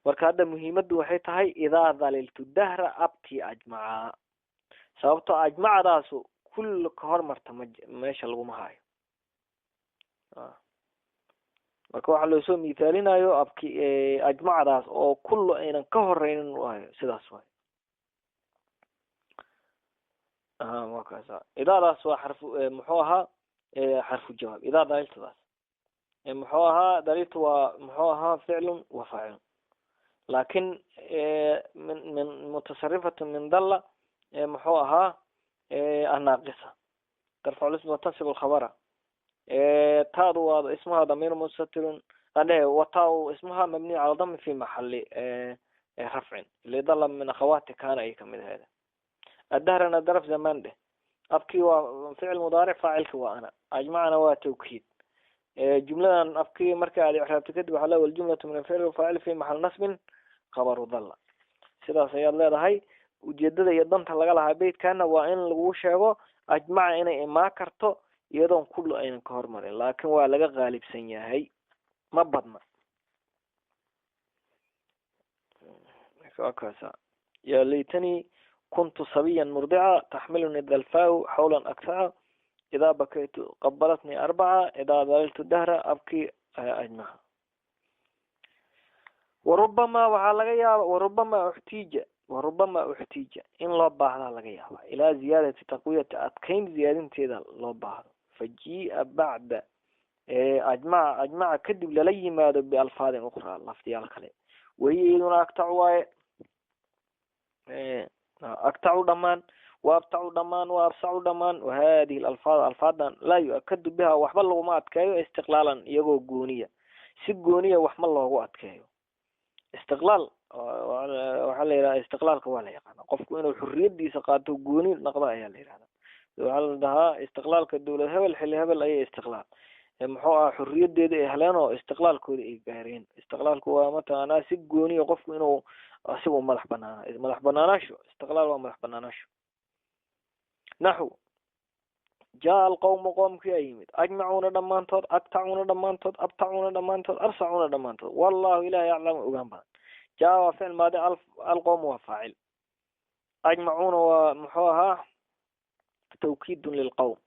Marka hadda muhiimaddu waxay tahay idaa daliltu dahra abkii ajmacaa, sababtoo ajmacadaasu kulli ka hormarta ma meesha laguma hayo. Marka waxaa loosoo mithaalinayo abki ajmacadaas oo kullu aynan ka horeynin waayo, sidaas waay. Waa kaasa. Idaadaas waa xarfu muxuu ahaa xarfu jawaab. Idaa daliltadaas muxuu ahaa daliltu waa muxuu ahaa ficlun wa faacilun, laakin min mutasarifatu min dalla muxuu ahaa annaaqisa tarfacu lism watasib alkhabara. Taadu waa ismuha damiir mustatirun adhe, wataa ismuha mabniy cala dami fi maxali rafcin lidalla min akhawaati kana ay kamid ahayd. Adahrana daraf zamaan dheh, abkii waa ficil mudaaric, faacilki waa ana, ajmacana waa tawkiid. Jumladan abkii marka aad icraabto kadib waxaa le waljumlatu min alficl faacil fi maxal nasbin khabaru dalla. Sidaas ayaad leedahay. Ujeedada iyo danta laga lahaa beytkana waa in lagu sheego ajmaca inay imaa karto iyadoon kullu aynan ka hormarin, laakin waa laga qaalibsan yahay, ma badna. Kaasa ya laytanii kuntu sabiyan murdica taxmiluni dalfaa xawlan aktaca, idaa bakaytu qabalatnii arbaca, idaa dalaltu dahra abkii ajmaca. Warubama waxaa laga yaaba warubama uxtiija, warubama uxtiija in loo baahdaa laga yaaba ilaa ziyaadati taqwiyati, adkeyn ziyaadinteeda loo baahdo. Fajii'a bacda ajmaca, ajmaca kadib lala yimaado bialfaadin ukhraa, lafdiyaal kale, wahiya iyaduna aktacu waaye, aktacu dhamaan, waabtacu dhamaan, waabsacu dhamaan. Wahadihi alalfaad, alfaadan laa yu-akadu biha, waxba laguma adkeeyo istiqlaalan, iyagoo gooniya, si gooniya wax ma loogu adkeeyo. Istiqlaal waxaa la yidhaha, istiqlaalka waa la yaqaana qofku inuu xuriyadiisa qaato gooni noqdo ayaa la yihahda. Waxaa la dhahaa istiqlaalka dowlad hebel xilli hebel ayay istiqlaal muxuu aha xuriyadeeda ay heleen oo istiqlaalkooda ay gaareen. Istiqlaalku waa mataqaanaa si gooniya qofku inuu asigu madax banaana, madax banaanaasho. Istiqlaal waa madax banaanaasho. Naxw jaa alqawmu, qoomkii a yimid, ajmacuuna dhammaantood, aktacuuna dhammaantood, abtacuuna dhammaantood, arsacuuna dhammaantood, wallahu ilahi aclamu ogaan badan. Jaa waa ficil maadi, alqawmu waa faacil, ajmacuuna waa muxuu ahaa tawkiidun lilqawm,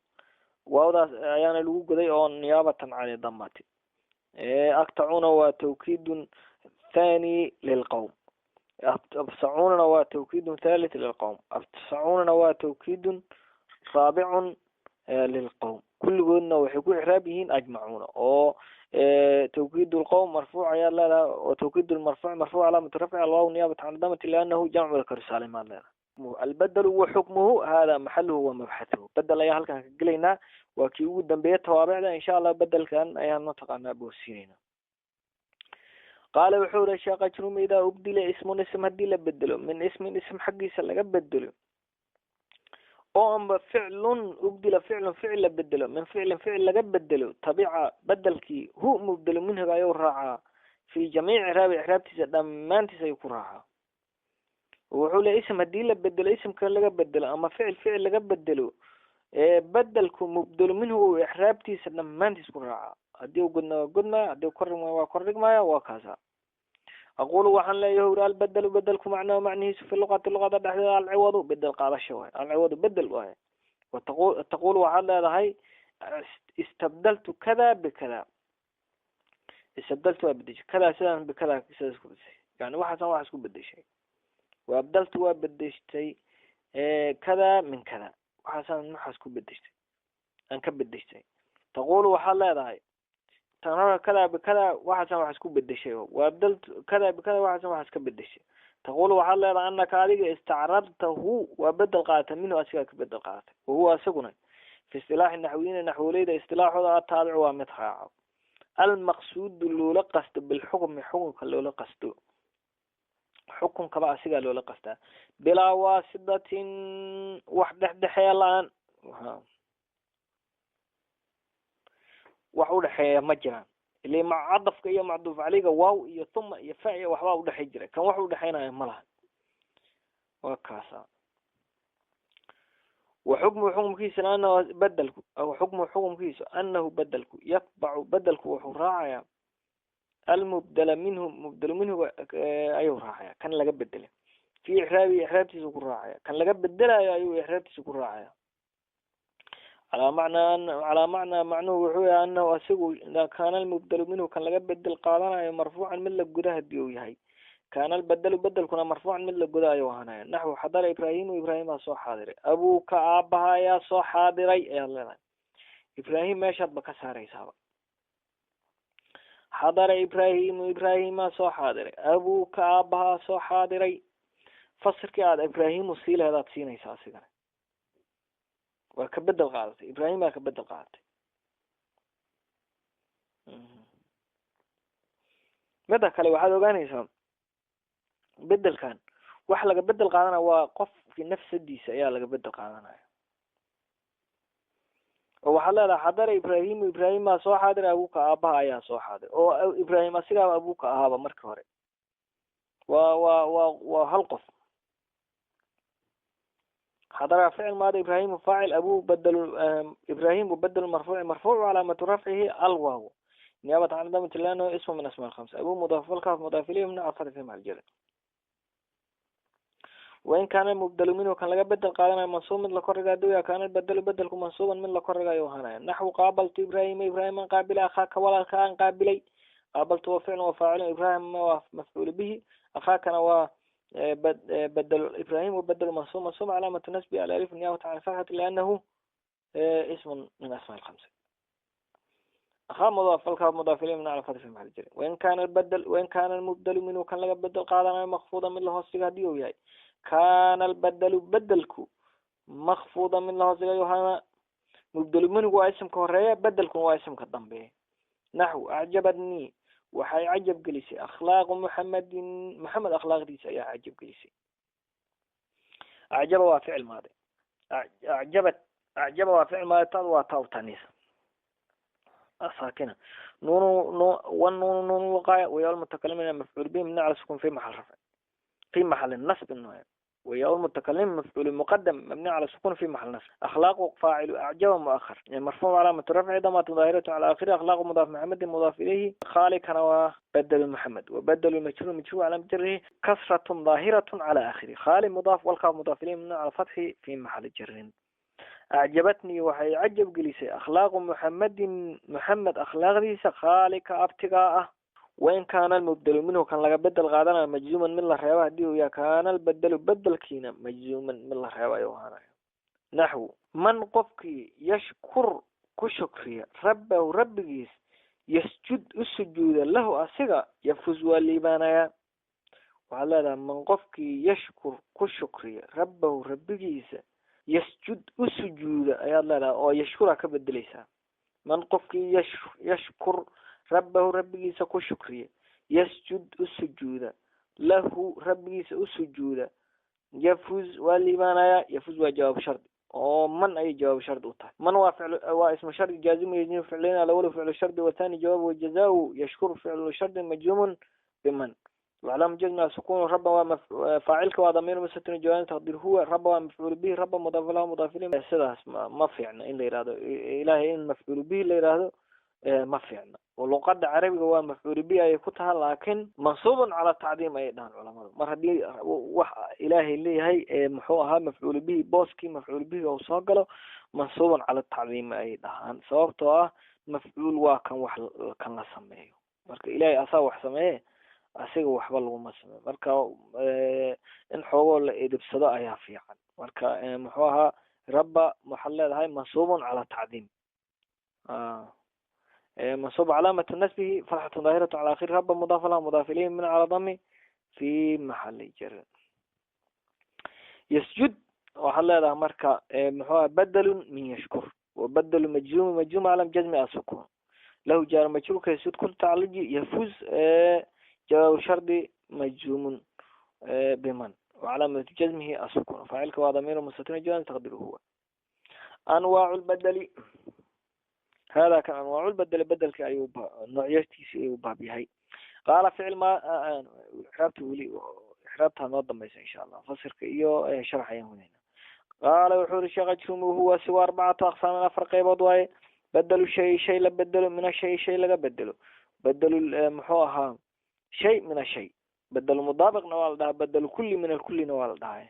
waawdaas ayaana lagu goday oo niyaabatan cani damati. Aktacuuna waa tawkiidun thani lilqawm, absacuunana waa tawkiidun thalith lilqawm, absacuunana waa tawkiidun raabicun lilqawm. Kulligoodna waxay ku icraab yihiin ajmacuuna, oo tawkiid lqowm marfuuc ayaad leedahay, oo tawkiid lmarfuuc marfuuc calaamatu rafci alwaaw niyaabatan can damati liannahu jamcu mudakar saalim aad leedahay. Albedelu wa xukmuhu hada maxaluhu wa mabxathuhu. Bedel ayaa halkan ka gelaynaa, waa kii ugu dambeeya tawaabicda insha Allah. Bedelkan ayaan mataqaanaa boorsiinayna. Qaala wuxuu yihi sheekh Ajrumi, idaa ubdila ismun, ism haddii la bedelo, min ismin ism xaggiisa laga bedelo, oo amba ficlun ubdila ficlun ficil la bedelo, min ficlin ficil laga bedelo, tabica bedelkii hu mubdelo minhuga ayuu raacaa Fi jamiici icraabi, icraabtiisa dhammaantiis ayuu ku raacaa. Wuxuu leey ism haddii la bedelo, isimka laga bedelo ama ficil ficil laga bedelo, bedelku mubdelu minhu uu icraabtiisa dhammaantiis ku raacaa. Haddii uu godna waa godmaya, haddii uu kordhigmaya waa kordhigmaya, waa kaasa. Aqulu waxaan leeyahay uri albedelu bedelku macnahu macnihiisu fi luqati luqada dhexdeeda alciwadu bedel qaadasho waaye, alciwadu bedel waaye. Wataqu taqulu waxaad leedahay istabdaltu kada bikada, istabdaltu waa bedeshay, kada sidaan, bikada sidaas ku bedeshay, yani waxaasan waxaas ku bedeshay. Waabdaltu waa bedeshtay kada min kada, waxaasaan waxaas ku bedeshtay, aan ka bedeshtay. Taqulu waxaad leedahay tanara kada bikada, waxaasan waxaas ku bedeshay. Waabdaltu kada bikada, waxaasan waxaas ka bedeshay. Taqulu waxaad leedahay anaka adiga istacrabtahu waa bedel qaadatay, minhu asigaa ka bedel qaadatay. Wahuwa isaguna fi istilaaxi naxwiyiina naxwoleyda istilaaxooda ataabicu waa mid raaco, almaqsuudu loola qasto, bilxukmi xukunka loola qasto, xukunkaba asigaa loola qastaa, bilaa waasitatin wax dhexdhexeeya la-aan, wax udhexeeya ma jiraan. Ile macadafka iyo macduuf caleyga waaw iyo thuma iyo fa iyo waxbaa udhexey jira, kan wax udhexeynaya ma laha, waa kaasa. Wa xukmuhu xukumkiisana anahu bedelku, aw xukmuhu xukumkiisu anahu bedelku yatbacu bedelku wuxuu raacayaa almubdala minhu, mubdelu minhu ayuu raacaya, kan laga bedelay fi icraabihi icraabtiisa ku raacaya, kan laga bedelayo ayuu icraabtiisa ku raacaya. Calaa macnaa calaa macnaa macnuhu wuxuu yahay anahu asigu idaa kaana almubdelu minhu kan laga bedel qaadanayo marfuucan mid la guda hadii uu yahay, kaana albedelu bedelkuna marfuucan mid la guda ayuu ahaanaya. Naxwu xadara ibraahimu, ibraahimaa soo xaadiray, abuuka aabaha ayaa soo xaadiray ayaad leedahay. Ibraahim meeshaad ba ka saaraysaaba. Xadara ibraahimu, ibraahimaa soo xaadiray, abuuka aabahaa soo xaadiray. Fasirkii aad ibraahimu sii lehedaad siinaysaa asigana, waa ka bedel qaadatay, ibraahimaa ka bedel qaadatay. Mida kale waxaad ogaanaysaa bedelkan wax laga bedel qaadanaya waa qofki nafsadiisa ayaa laga bedel qaadanaya. Oo waxaad leedahay xadara ibraahimu, ibraahimaa soo xaadiray, abuuka aabaha ayaa soo xaadiray. Oo ibraahim asigaaba abuuka ahaaba markii hore, waa waa waa waa hal qof. Xadara ficil maadi, ibraahimu faacil, abu badel ibraahimu badel marfuuci marfuuc calaamatu rafcihi alwaaw niyaabata can damati liannahu ismu min asmaa alkhamsa, abu mudaaf alkaaf mudaaf ilayhi mabni cala fatxi fi maxal jar. Wain kaana mubdelu minhu kan laga bedel qaadanayo mansuub mid la kordhiga haduu yahay, kaana bedelu bedelku mansuuban mid la kordhiga ayuu ahaanaya. Naxwu qaabaltu ibraahima, ibraahiman qaabilay, akhaaka walaalka aan qaabilay. Qaabaltu waa ficlun wa faacilun, ibraahimna waa mafcuulu bihi, akhaakana waa bedel ibraahim wa bedelu mansuub, mansuub calaamatu nasbi alalif niyaabata can fatxati liannahu ismun min asmaa alkhamsa. Akhaa mudaaf alkaaf mudaaf ilayhi mabni cala fatxi fi maxal jar. Wain kaana albedel wain kaana almubdelu minhu kan laga bedel qaadanayo makfuuda mid la hoos dhiga hadii uu yahay, kaana albedelu bedelku makfuuda mid la hoos dhiga ayuu ahaana. Mubdelu minhu waa isimka horeeya, bedelkuna waa isimka dambeeya. Naxwu acjabatnii waxay cajab gelisay akhlaaqu muxamedin, maxamed akhlaaqdiisa ayaa cajab gelisay. Acjaba waa ficil maadi, acjabat acjaba waa ficil maadi, tad waa taa taniis saakina, nuun wan nuun nuun waqaaya wayaa lmutakalimina mafcuul bihi mabni cala sukun fi maxal rafc fi maxali nasb وياء المتكلم مفعول مقدم مبني على السكون في محل نصب. أخلاق فاعل أعجب مؤخر يعني مرفوع علامة رفعه ضمة ظاهرة على آخره. أخلاق مضاف محمد مضاف إليه، خالق هو بدل محمد وبدل المجرور مجرور على جره كسرة ظاهرة على آخره. خالي مضاف والكاف مضاف إليه مبني على الفتح في محل جر. أعجبتني waxay cajab gelisay akhlaaqu muxamedin, maxamed akhlaaqdiisa, khaalika abtigaa ah. Wain kaana almubdelu minhu kan laga bedel qaadanayo majzuuman mid la reebo hadii uu yahay, kaana albedelu bedelkiina majzuuman mid la reebo ayuu ahaanayo. Naxwu man qofkii yashkur ku shukriya rabbahu rabbigiis, yasjud u sujuuda lahu asiga, yafuz waa liibaanayaa. Waxaad leedahay man qofkii yashkur ku shukriya rabbahu rabbigiisa, yasjud u sujuuda ayaad leedahay, oo yashkura ka bedeleysaa. Man qofkii yashkur rabbahu rabbigiisa ku shukriya, yasjud u sujuuda lahu rabbigiisa u sujuuda, yafuz waa liibaanayaa. Yafuz waa jawaab shardi. Oo man ay jawaab shardi u tahay. Man waa ficl, waa ismu shardi jaazim yajzimu ficlayn, alawalu ficlu shardi wathani jawaabu wajazaahu yashkuru ficlu shardi majzuumun biman وعلامة جزمها سكون. ربا faacilka waa damiir mustatir jawaan taqdiir huwa. Raba waa mafcuul bihi, raba mudaaf lahu mudaaf ilayh. Sidaas ma fiicna in la yihahdo ilahay in mafcuul bihi la yihahdo ma fiicna. Oo luqada carabiga waa mafcuul bihi ayay ku tahay, laakin mansuubun cala tacdiim ayay dhahaan culamadu. Mar haddii wax ilaahay leeyahay muxuu ahaa mafcuul bihi, booskii mafcuul bihi uu soo galo, mansuubun cala tacdiim ayay dhahaan, sababtoo ah mafcuul waa kan wax kan la sameeyo. Marka ilahay asaa wax sameeye, asiga waxba laguma sameeyo. Marka in xoogoo la edibsado ayaa fiican. Marka muxuu ahaa rabba waxaad leedahay mansuubun cala tacdiim, mansuub calaamatu nasbihi fatxatu daahiratu cala akhiri, rabba mudaaf lahu mudaaf ilayhi, min cala dami fi maxali jarin. Yasjud waxaad leedahay marka muxuu aha bedelun min yashkur, wabedelu majzuumi majzuum calam jazmi asukun lahu jaar majruurka yasjud ku tacalluji yafuz jawaab shardi majzuumun biman wacalaamatu jazmihi asukun, faacilka waa damiir mustatir jawaan taqdiru huwa. Anwaacu lbedeli hada kan anwaacu lbedeli, bedelka ayuu noocyatiisi ayuu baab yahay. Qaala ficil ma ixraabta weli ixraabtaa noo dambaysa insha Allah, fasirka iyo sharx ayaan wadayna. Qaala wuxuu yiri sheekh ajrumi huwa siwa arbacatu aqsaamin, afar qaybood waaye. Bedelu shay, shay la bedelo, min ashay, shay laga bedelo, bedelu muxuu ahaa shay min ashay, bedelu mudaabiqna waa la dhahaa, bedelu kulli min alkullina waa la dhahaa.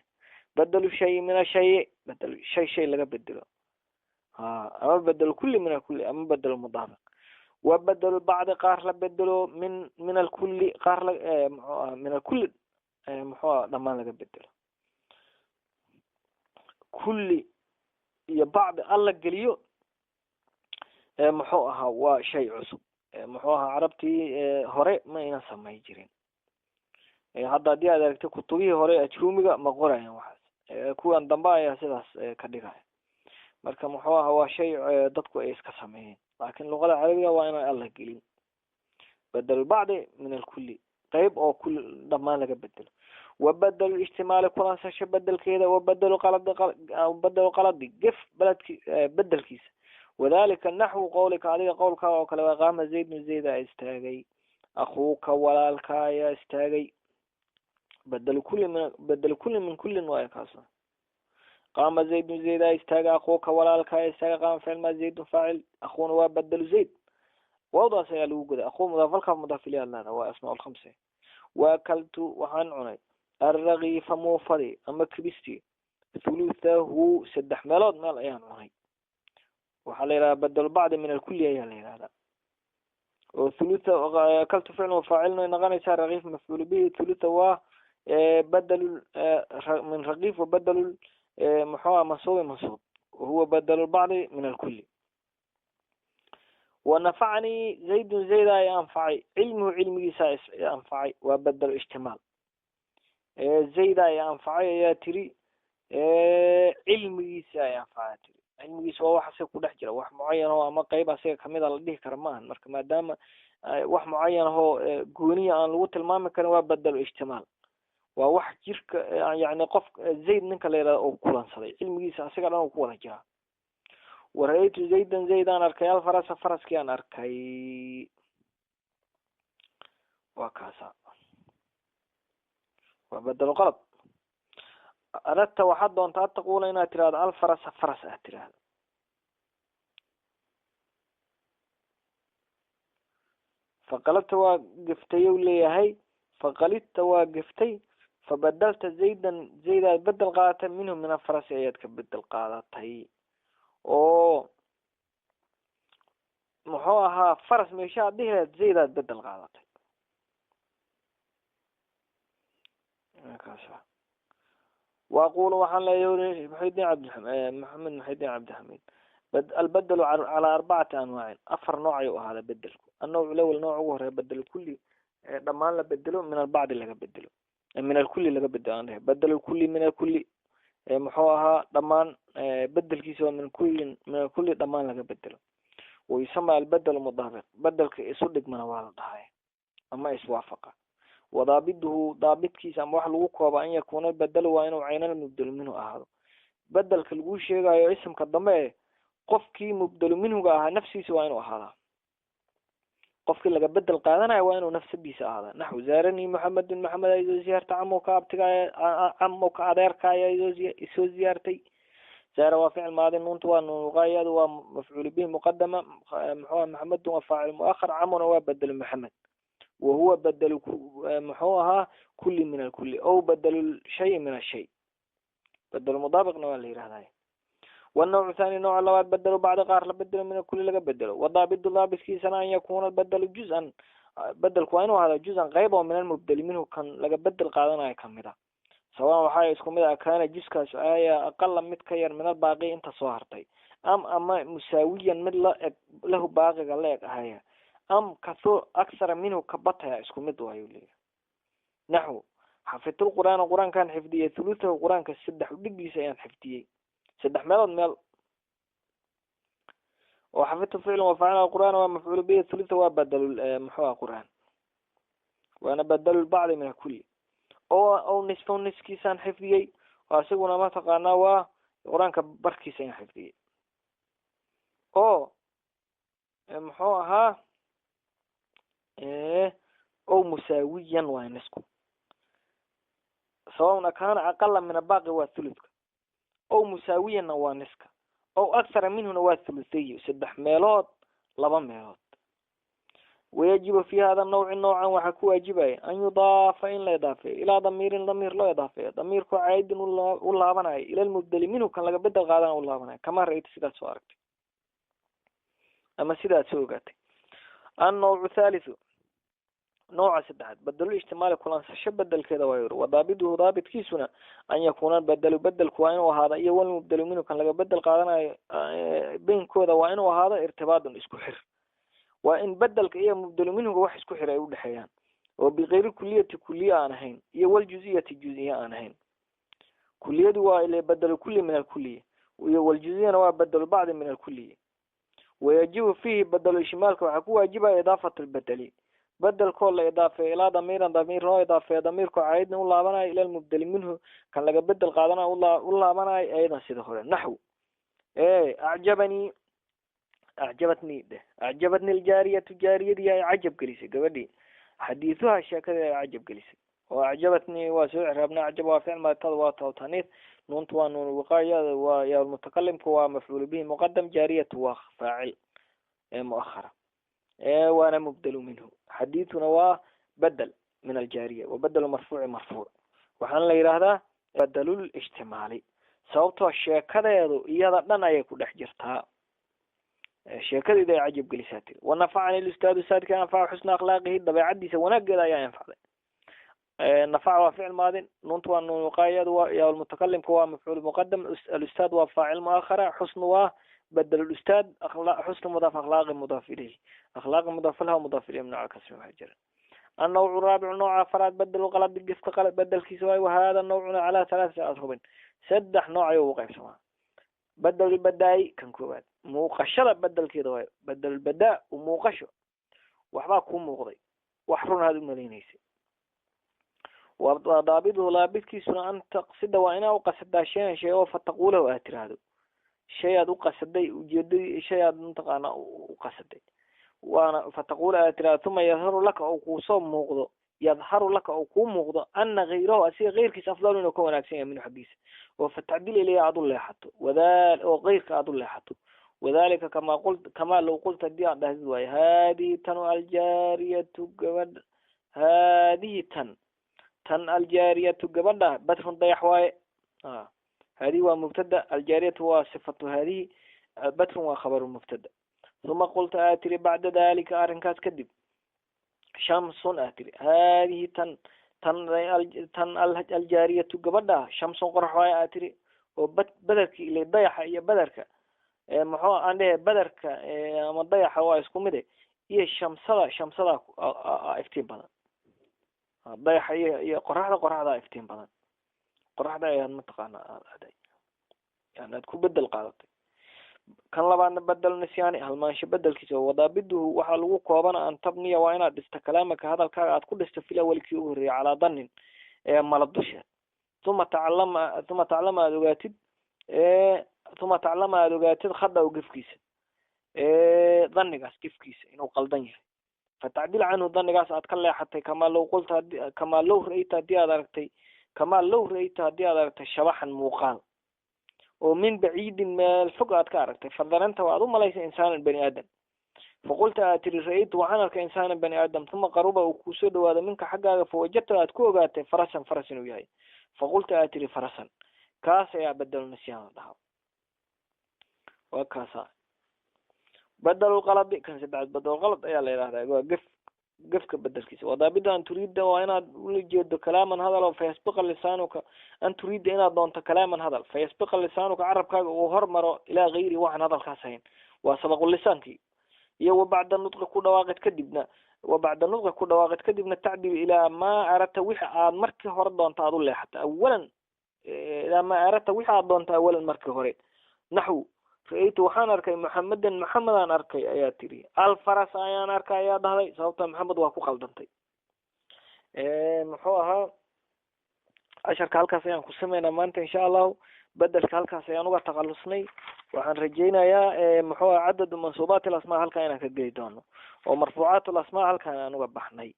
Bedelu shay min ashay, bedelu shay shay laga bedelo, ha ama bedelu kulli min alkulli ama bedelu mudaabiq. Wa bedelu bacdi, qaar la bedelo, min alkulli, qaar la muxuu ahaa min alkulli, muxuu aha dhammaan laga bedelo. Kulli iyo bacdi alla geliyo muxuu ahaa waa shay cusub, muxuu ahaa carabtii hore ma aynan samay jirin. Hadda haddii aad aragtay kutubihii hore ajruumiga ma qorayan waxaas, kuwan dambe ayaa sidaas ka dhigaya. Marka muxuu ahaa waa shay dadku ay iska sameeyeen, laakin luqada carabiga waa inaan alla gelin. Bedel bacdi min alkulli, qayb oo kul dhammaan laga bedelo. Wabedelu ijtimaali, kulansasho bedelkeeda. Wabedelu qaladi, bedelu qaladi gef beledki bedelkiisa. Wadalika naxwu qawlika, adiga qowlkaaga oo kale waa qaama zaydun, zayda istaagay, akuuka walaalka ayaa istaagay. Bedelu kulli min bedelu kulli min kullin waayo kaas. Qaama zaydun, zayda istaagay, akuuka walaalka ayaa istaagay. Qaama ficil ma zaydun faacil, akuuna waa bedelu zayd, waawdaas ayaa lagu goday. Akuu mudaaf alkaaf mudaaf ilayh leeda, waa asmaa lkhamsa. Waakaltu waxaan cunay alragiifa muufadi ama kibistii, thuluthahu saddex meelood meel ayaan cunay. Waxaa la yihahdaa bedel bacdi min alkulli ayaa la yihahdaa. Oo thulutha akaltu ficlun wafaacilna way noqonaysaa, ragiif mafcuul bihi, thulutha waa bedel min ragiif, wa bedel muxuu ah mansuubi mansuub, wahuwa bedel bacdi min alkulli. Wanafacanii zaydun, zayda ay anfacay, cilmuhu cilmigiisa anfacay, waa bedel ijtimaal. Zayda ay anfacay ayaa tiri, cilmigiisa ay anfacay tiri. Cilmigiisa waa wax asiga ku dhex jira, wax mucayan oo ama qeyb asiga kamid a la dhihi kara maahan. Marka maadaama wax mucayan ahoo gooniya aan lagu tilmaami karin, waa bedel ijtimaal, waa wax jirka yani qof zayd ninka la yihahdo uu kulansaday, cilmigiisa asiga dhan uu ku wada jiraa. Wara-aytu zaydan, zaydaan arkay, alfarasa faraskii aan arkay. Waa kaasa, waa bedelo qalad. Aradta waxaad doontaa an taquula inaad tirahdo alfarasa faras aad tirahdo. Faqalabta waa geftay u leeyahay, faqalidta waa geftay, fabadalta zaydan, zaydaad bedel qaadatay, minhu min alfarasi ayaad ka bedel qaadatay. Oo muxuu ahaa faras meesha aad dhihi lahayd zaydaad bedel qaadatay. Kaasa waaqulu waxaan leeyahay muxudiin cabdi maxamed muxudiin cabdixamiid albedelu calaa arbacati anwaacin, afar nooc ayuu ahaada bedelku. Annawcu lawal, nooc ugu horeeya bedel kulli, dhammaan la bedelo, min albacdi laga bedelo, min alkulli laga bedelo aan dhahay. Bedel kulli min alkulli muxuu ahaa dhammaan bedelkiisa waa min kullin, min alkulli dhammaan laga bedelo. Wayusama albedel mudaabiq, bedelka isu dhigmana waa la dhahay ama iswaafaqa. Wadaabiduhu daabitkiisa ama wax lagu kooba an yakuuna albedelu waa inuu caynal mubdel minhu ahaado. Bedelka lagu sheegayo isimka dambe qofkii mubdelu minhuga ahaa nafsiisa waa inuu ahaadaa, qofkii laga bedel qaadanayo waa inuu nafsadiisa ahaadaa. Naxwu zaaranii Muxamedun, Maxamed ayaa isoo ziyaartay, camuka abtiga, camuka adeerka ayaa isoo ziyaartay. Zaara waa ficil maadi, nuuntu waa nuun wiqaayadu waa mafcuul bihi muqadama, muxuu Maxamedun waa faacil muakhar, camuna waa bedelu Maxamed, wa huwa bedelu muxuu ahaa kulli min alkulli ow bedelu shay min ashay, bedelu mudaabiqna waa la yihahdaa. والنوع الثاني نوع لباد بدلوا بعد قار لبدلوا من الكل لغا بدلوا. وضابط ضابط كيسنا أن يكون البدل جزءا، بدل كوينو هذا جزءا غيبه من المبدل منه كان لغا بدل قادنا كمدا، سواء waxay isku mid ah kaana juskaas ayaa aqal mid ka yar min albaaqi inta soo hartay, am ama musaawiyan mid la eg lahu baaqiga la eg ahaya, am kathur aksara minhu ka bataya, isku mid waayo leeyahay. Naxwu xafidtu lqur'aana, qur-aankaan xifdiyey, thuluthahu qur-aanka saddex udhigiisa ayaan xifdiyey, saddex meelood meel. Oo xafidtu ficlun wa faacil, alqur'aan waa mafcuul bihi, thulutha waa badal muxuu ah qur'aan, waana badalu lbacdi min alkulli. Oo nisfo niskiisaan xifdiyey, oo isaguna mataqaanaa waa qur-aanka barkiisa ayaan xifdiyey. Oo muxuu ahaa ow musaawiyan waay nisku, sawaun kaana aqala min abaaqi waa thuluthka, ow musaawiyanna waa niska, ow akhara minhuna waa thuluthayi, saddex meelood laba meelood. Wayajibu fi hada nawci, noocan waxaa ku waajibaya an yudaafa in la idaafeeyo ilaa damiirin, damiir loo idaafeeyo, damiirku caydin u laabanayo ila lmubdeli minhu kan laga bedel qaadana u laabanayo, kamaa ra-ayta sidaad soo aragtay ama sidaad soo ogaatay. Annawcu thalithu, nooca saddexaad, badelu ijtimaali kulansasho bedelkeeda waa yiri. Wadaabiduhu daabitkiisuna an yakuuna bedelu, bedelku waa inuu ahaada iyo walmubdelu minhu kan laga bedel qaadanayo beynkooda waa inuu ahaado irtibaadun isku xir, waa in bedelka iyo mubdelu minhuga wax isku xir ay udhexeeyaan, oo bikayri kuliyati kuliya aan ahayn iyo waljuziyati juziya aan ahayn. Kuliyadu waa ile bedelu kulli min alkuliya, iyo waljuziyana waa bedelu bacdi min alkuliya. Wayajibu fiihi bedelu ishmaalka waxaa ku waajibaya idaafatu lbedeli, bedelkoo la idaafeeyo ilaa damiiran, damiir loo idaafeeyo, damiirkoo caydin u laabanayo ila lmubdeli minhu kan laga bedel qaadanayo u laabanayo aydan sida hore. Naxwu acjabanii, acjabatnii dheh, acjabatni aljaariyatu, jaariyadii ay cajab gelisay gabadhii, xadiithuha sheekadii ay cajab gelisay. Oo acjabatnii waa soo ciraabna, acjab waa ficil maatada waa tawtaniif, nuuntu waa nuun wiqaayada waa yaa mutakalimku waa mafcuul bihi muqadam, jaariyatu waa faacil muakhara waana mubdelu minhu, xadiithuna waa bedel min aljaariya, wa bedelu marfuuci marfuuc, waxaana la yidhaahdaa bedelul ijtimaali, sababtoo sheekadeedu iyada dhan ayay ku dhex jirtaa, sheekadeedu ay cajab gelisaa tiri. Wanafacani lustaadu, saadka anfaca xusna akhlaaqihi, dabeecadiisa wanaageeda ayaa anfacday. Nafaca waa ficil maadin, nuuntu waa nuun wiqaayadu waa yaa mutakalimka waa mafcuul muqadam, alustaad waa faacil muakhara, xusnu waa بدل الأستاذ حسن مضاف أخلاق مضاف إليه، أخلاق مضاف لها ومضاف إليه من عكس مهجر. النوع الرابع نوع أفراد بدل وغلط بالقفق قلب بدل كيسواي، وهذا النوع على ثلاثة أضرب، سدح نوع يوقف سواء بدل البداي كان كوباد موقشة بدل كيدواي، بدل البداء وموقشة وحبا كون موقضي وحرون هذا المدينيسي. وضابطه لابد كيسونا أن تقصد وإنا وقصد شيئا شيئا فتقوله وآتر هذا shay aad u qasaday, ujeedadii shay aad mataqaana u qasaday, waana fataquul aad tiraahdo, uma yadharu laka oo kuusoo muuqdo, yadharu laka oo kuu muuqdo ana hayrahu asiga keyrkiisa afdalu inuu ka wanaagsan yahay minhu xaggiisa, oo fatacdil ilayhi aad u leexato, oo keyrka aad u leexato. Wadalika kamaa qult, kamaa low qulta haddii aad dhahdid waayo, haadihi tan aljaariyatu gabadh, haadihi tan tan aljaariyatu gabadha badrun dayax waaye. هذه هو مبتدا، الجارية هو صفة هذه، بدر وخبر المبتدا. ثم قلت آتري بعد ذلك أرنكاس كذب، شمس آتري هذه تن تن تن الجارية قبلها شمس قرح آتري، وبدرك إلى ضيح يا بدرك محو عنده بدرك ما ضيح هو اسكو مده، هي الشمسة شمسة افتين بدن ضيح هي قرحة قرحة افتين بدن qoraxda ayaad mataqaana aad aaday, yani aad ku bedel qaadatay. Kan labaadna bedel nisyaani, halmaansho bedelkiisa. Wadaabiduhu waxaa lagu koobana an tabniya waa inaad dhisto kalaamaka hadalkaaga aad ku dhisto fil awali kii ugu horreeyay calaa danin mala dusheed, uma taclama, uma taclama aada ogaatid Uma taclama aada ogaatid khada o gefkiisa, dhannigaas gefkiisa inuu qaldan yahay. Fatacdil canhu, dhannigaas aad ka leexatay. Kamaa low qulta hadi, kamaa low ra-ayta haddii aad aragtay, kamaa low ra-ayta haddii aad aragtay shabaxan muuqaal oo min baciidin meel fog aad ka aragtay, fadananta waad u malaysay insaanan bani aadam, faqulta aad tiri ra-aytu waxaan arkay insaanan bani aadam. Uma qaruba uu kuusoo dhawaado minka xaggaaga, fawajadta aad ku ogaatay farasan faras inuu yahay, faqulta aad tiri farasan. Kaas ayaa bedelu nisyaan la dhahaa. Waa kaasa bedelulqaladi. Kan saddexaad bedelulqalad ayaa la yidhahdaa, waa gef, gefka bedelkiisa. Wadaabida an turiida waa inaad ula jeedo kalaaman hadal oo fayasbiqa lisaanuka, an turiida inaad doonto kalaaman hadal, fayasbiqa lisaanuka carabkaaga uu hormaro ilaa gayri waxaan hadalkaas ahayn. Waa sabaqu-lisaankii. Iyo wa bacda nudqi ku dhawaaqid kadibna, wa bacda nudqi ku dhawaaqid kadibna tacdil ilaa maa aradta wixi aad markii hore doonto aad u leexata awalan, ilaa maa aradta wixi aad doonto awalan markii hore. Naxw ra-aytu waxaan arkay maxamedan, maxamedaan arkay ayaa tiri, alfaras ayaan arkay ayaa dhahday, sababta maxamed waa ku qaldantay. Muxuu ahaa casharka halkaas ayaan ku sameynaa maanta insha allahu. Bedelka halkaas ayaan uga takhalusnay. Waxaan rajaynayaa muxuu aha cadadu mansuubaat alasmaa halkaa inaan ka geli doono, oo marfuucaat alasmaa halkaan aan uga baxnay.